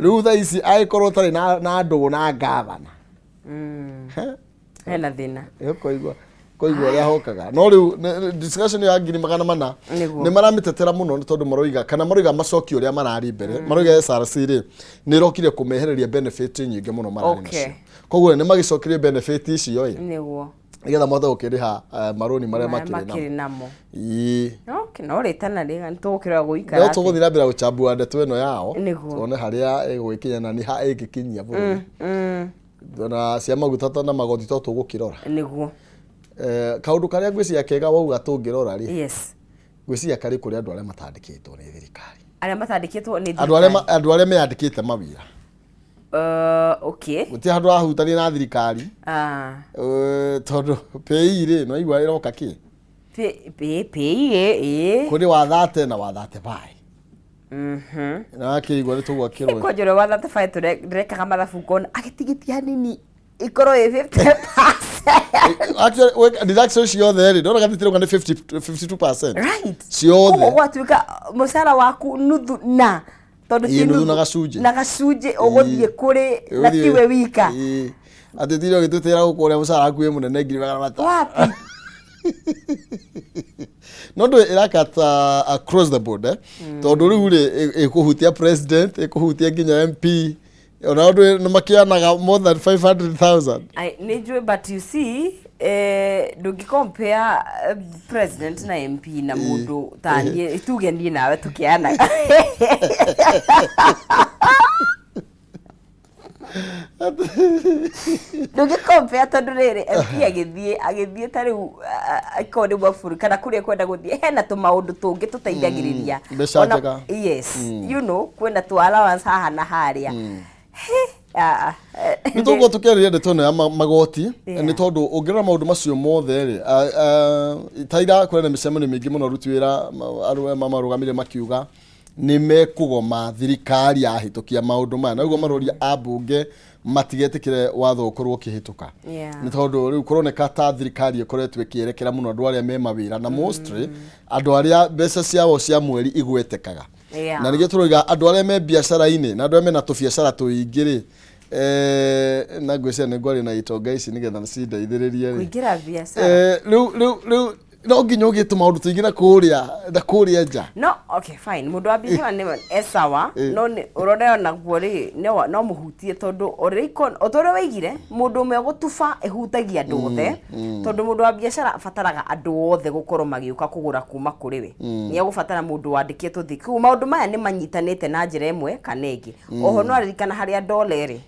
Rĩu thaa ici angĩkorwo ũtarĩ na ndũgũ na ngavana, Hena thĩna. Ũkoigua koigua ũrĩa hokaga. No rĩu discussion ya 400,000 nĩ maramĩtetera mũno, nĩ tondũ maroiga kana maroiga macoki ũrĩa mararĩ mbere. Maroiga SRC rĩ, nĩ ĩrokire kũmehereria benefit nyingĩ mũno mararĩ nacio, koguo nĩ magĩcokirie benefit icio ĩ nĩgetha mahote gũkĩrĩha marũni marĩa marĩa makĩrĩ makĩrĩ namo. Namo. Ĩĩ. Okay, no rĩtana rĩga nĩ tũgũkĩrora gũikara No atĩa. tũgũthiĩ na mbere gũchambua ndeto ĩno yao, tuone harĩa ĩgũgĩkinya na nĩ ha ĩngĩkinyia bũrũri. Na cia maguta na magoti to tũgũkĩrora. Kaũndũ karĩa ngwĩciria kega wauga tũngĩrora rĩ, ngwĩciria karĩ kũrĩ andũ arĩa matandĩkĩtwo nĩ thirikari. Arĩa matandĩkĩtwo nĩ Andũ arĩa thirikari. Andũ arĩa meyandĩkĩte mawĩra. Gũtirĩ handũ rahutania na thirikari. Tondũ pay rĩ, no igua ĩroka kĩ pay ĩ. Kũrĩ wa 30 na wa 35. Na akĩigua nĩ tũgwakĩrwo. Kwanja ũrĩa wa 35 ndĩrekaga mathabu ngona agĩtigĩtie hanini ikorwo ĩ 50%. Actually, deduction ciothe rĩ, ndona gathiti rauga nĩ 50 52%. Koguo Ciothe. gwatuĩka mũcara waku nuthu na tondũ ti Ĩĩ, nuthu na gacunjĩ. Na gacunjĩ ũgũthiĩ kũrĩ na Ũgũthiĩ- tiwe wika. Ĩĩ. Atĩ tire ũgĩtũtĩra gũkũ ũrĩa mũcara waku wĩ mũnene 500,000. Wapi. No ndũ ĩrakata across the board, eh? Tondũ rĩu rĩ, ĩkũhutia president, ĩkũhutia nginya MP, ona andũ nĩ makĩonaga more than 500,000. Nĩ njũĩ, but you see, ndũngĩ compare president na MP na mũndũ ta niĩ, tuge niĩ nawe tũkĩanaga. Ndũngĩ compare tondũ rĩrĩ, MP agĩthiĩ ta rĩu akorwo nĩ mwabũrũri kana kũrĩa kwenda gũthiĩ, hena tũmaũndũ tũngĩ tũteithagĩrĩria. Mbeca njega. Yes, kwĩna tũ allowance haha na harĩa. Ah, ah, Nĩ tũgũkorwo tũkĩarĩria ndeto ĩno ya magoti, nĩ tondũ ũngĩrora maũndũ macio mothe rĩ, ta ira kũrĩ na mĩcemanio mĩingĩ mũno, aruti wĩra arĩa marũgamire makiuga nĩ mekũgoma thirikari yahĩtũkia maũndũ maya, na ũguo maroria ambunge matigetĩkĩre watho ũkorwo ũkĩhĩtũka, nĩ tondũ rĩu kũroneka ta thirikari ĩkoretwo ĩkĩerekera mũno andũ arĩa me mawĩra na mostly andũ arĩa mbeca ciao cia mweri igwetekaga. Na nĩkĩo tũroiga andũ arĩa me biacara-inĩ na andũ arĩa mena tũbiacara tũingĩ rĩ, na ngwĩciria nĩ ngwaria na itonga ici nĩgetha cindeithĩrĩrie rĩ. Kũingĩra biacara. Rĩu no nginya ũgĩe tũmaũndũ tũingĩ na kũrĩa nja. No okay, fine, mũndũ wa biacara nĩ e sawa. No nĩ ũrona onaguo rĩ, no mũhutie tondũ o ta ũrĩa waigire mũndũ ũmwe gũtuba ĩhutagia andũ othe, tondũ mũndũ wa biacara abataraga andũ othe gũkorwo magĩũka kũgũra kuma kũrĩ we. Nĩ egũbatara mũndũ wandĩkĩtwo thĩ. Koguo maũndũ maya nĩ manyitanĩte na njĩra ĩmwe kana ĩngĩ. Oho no aririkana harĩa dola ĩrĩ.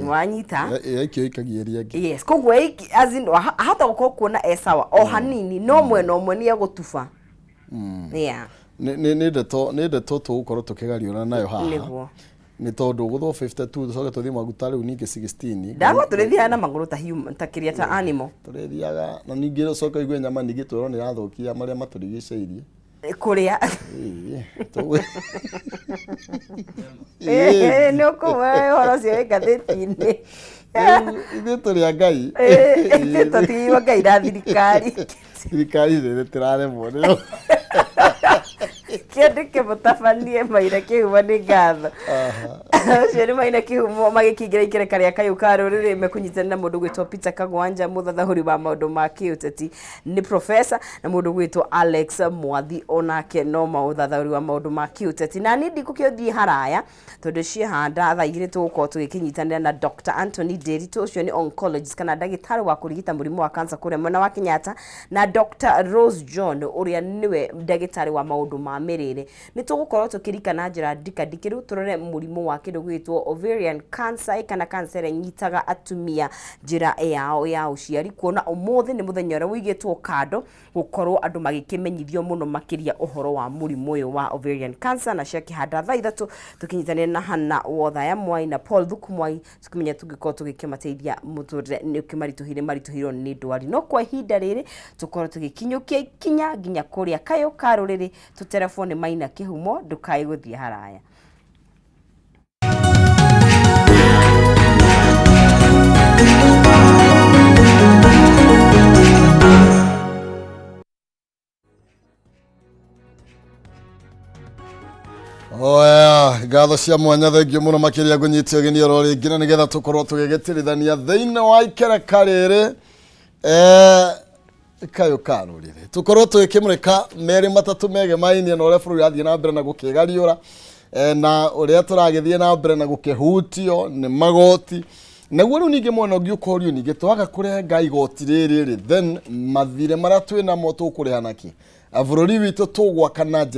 Wanyita? Yaikio ikagia ĩrĩa ĩngĩ. Yes, koguo as in, ahota gũkorwo kuona e sawa o hanini, no mwena ũmwe nĩ egũtuba. Yeah. Nĩ ndeto, nĩ ndeto tũgũkorwo tũkĩgariũra nayo haha. Nĩguo. Nĩ tondũ gũthwo 52 tũcoke tũthiĩ maguta rĩu ningĩ 16. Ndagwa tũrĩthiaga na magũrũ ta human, ta kĩrĩa, ta animal. Tũrĩthiaga na ningĩ ũcoke ũigue nyama ningĩ twĩrwo nĩ ĩrathũkia marĩa matũrigicĩirie. Kũrĩa. Ĩĩ, Nĩ ũkũmwe ũhoro ũcio wĩ ngathĩti-inĩ. Ithuĩ tũrĩ a Ngai. Ithuĩ tũtigirwo Ngai na thirikari. Thirikari nĩ tĩraremwo nĩyo. Kĩandĩke mũtabanie Maina Kĩhumo, nĩ ngatho. Ũcio nĩ Maina Kĩhumo magĩkĩingĩra ikereka rĩa kayũ ka rũrĩrĩ mekũnyitanĩra na mũndũ gwĩtwo Peter Kagwanja, mũthathahũri wa maũndũ ma kĩũteti, nĩ professor, na mũndũ gwĩtwo Alex Mwathi, onake no mũthathahũri wa maũndũ ma kĩũteti. Na niĩ ndikũkĩthiĩ haraya tondũ ciehanda thaa 2 tũgũkorwo tũgĩkĩnyitanĩra na Dr. Anthony Nderitu, ũcio nĩ oncologist kana ndagĩtarĩ wa kũrigita mũrimũ wa cancer kũrĩa mwena wa Kenyatta, na Dr. Rose John, ũrĩa nĩwe ndagĩtarĩ wa maũndũ ma mĩrĩre. Nĩ tũgũkorwo tũkĩrika na njĩra ndikandikĩru tũrore mũrimũ wa kĩndũ gwĩtwo ovarian cancer, kana cancer ĩrĩa ĩnyitaga atumia njĩra yao ya ũciari, kuona ũmũthĩ nĩ mũthenya ũrĩa ũigĩtwo kando gũkorwo andũ magĩkĩmenyithio mũno makĩria ũhoro wa mũrimũ ũyũ wa ovarian cancer. Na ciakĩhanda thaa 3 tũkĩnyitanĩra na Hannah Wothaya Mwai na Paul Thuku Mwai, tũkĩmenya tũngĩkorwo tũgĩkĩmateithia mũtũrĩre nĩ ũkĩmaritũhĩire maritũhĩirwo nĩ ndwari. No kwa ihinda rĩrĩ tũkorwo tũgĩkinyũkia ikinya nginya kũrĩa kayũ ka rũrĩrĩ, tũterebwo nĩ Maina Kĩhumo. Ndũkae gũthiĩ haraya. Oya, ngatho cia mwanya, thengio mũno makĩria ngũnyite ũgeni oro rĩngĩ na nĩgetha tũkorwo tũgĩgĩtirithania thĩinĩ wa ikereka rĩrĩ, kayũ ka rũrĩrĩ, tũkorwo tũgĩkĩmũrĩka merĩ matatũ megemainie na ũrĩa bũrũri ũrathiĩ na mbere na gũkĩgariũra, na ũrĩa tũragĩthiĩ na mbere na gũkĩhutio nĩ magoti. Naguo rĩu ningĩ mwena ũngĩ ũkorio ningĩ twaga kũrenga igoti rĩrĩ rĩ, then mathirĩ marĩa twĩ namo tũkũrĩha nakĩ? Bũrũri witũ tũgwaka na njĩra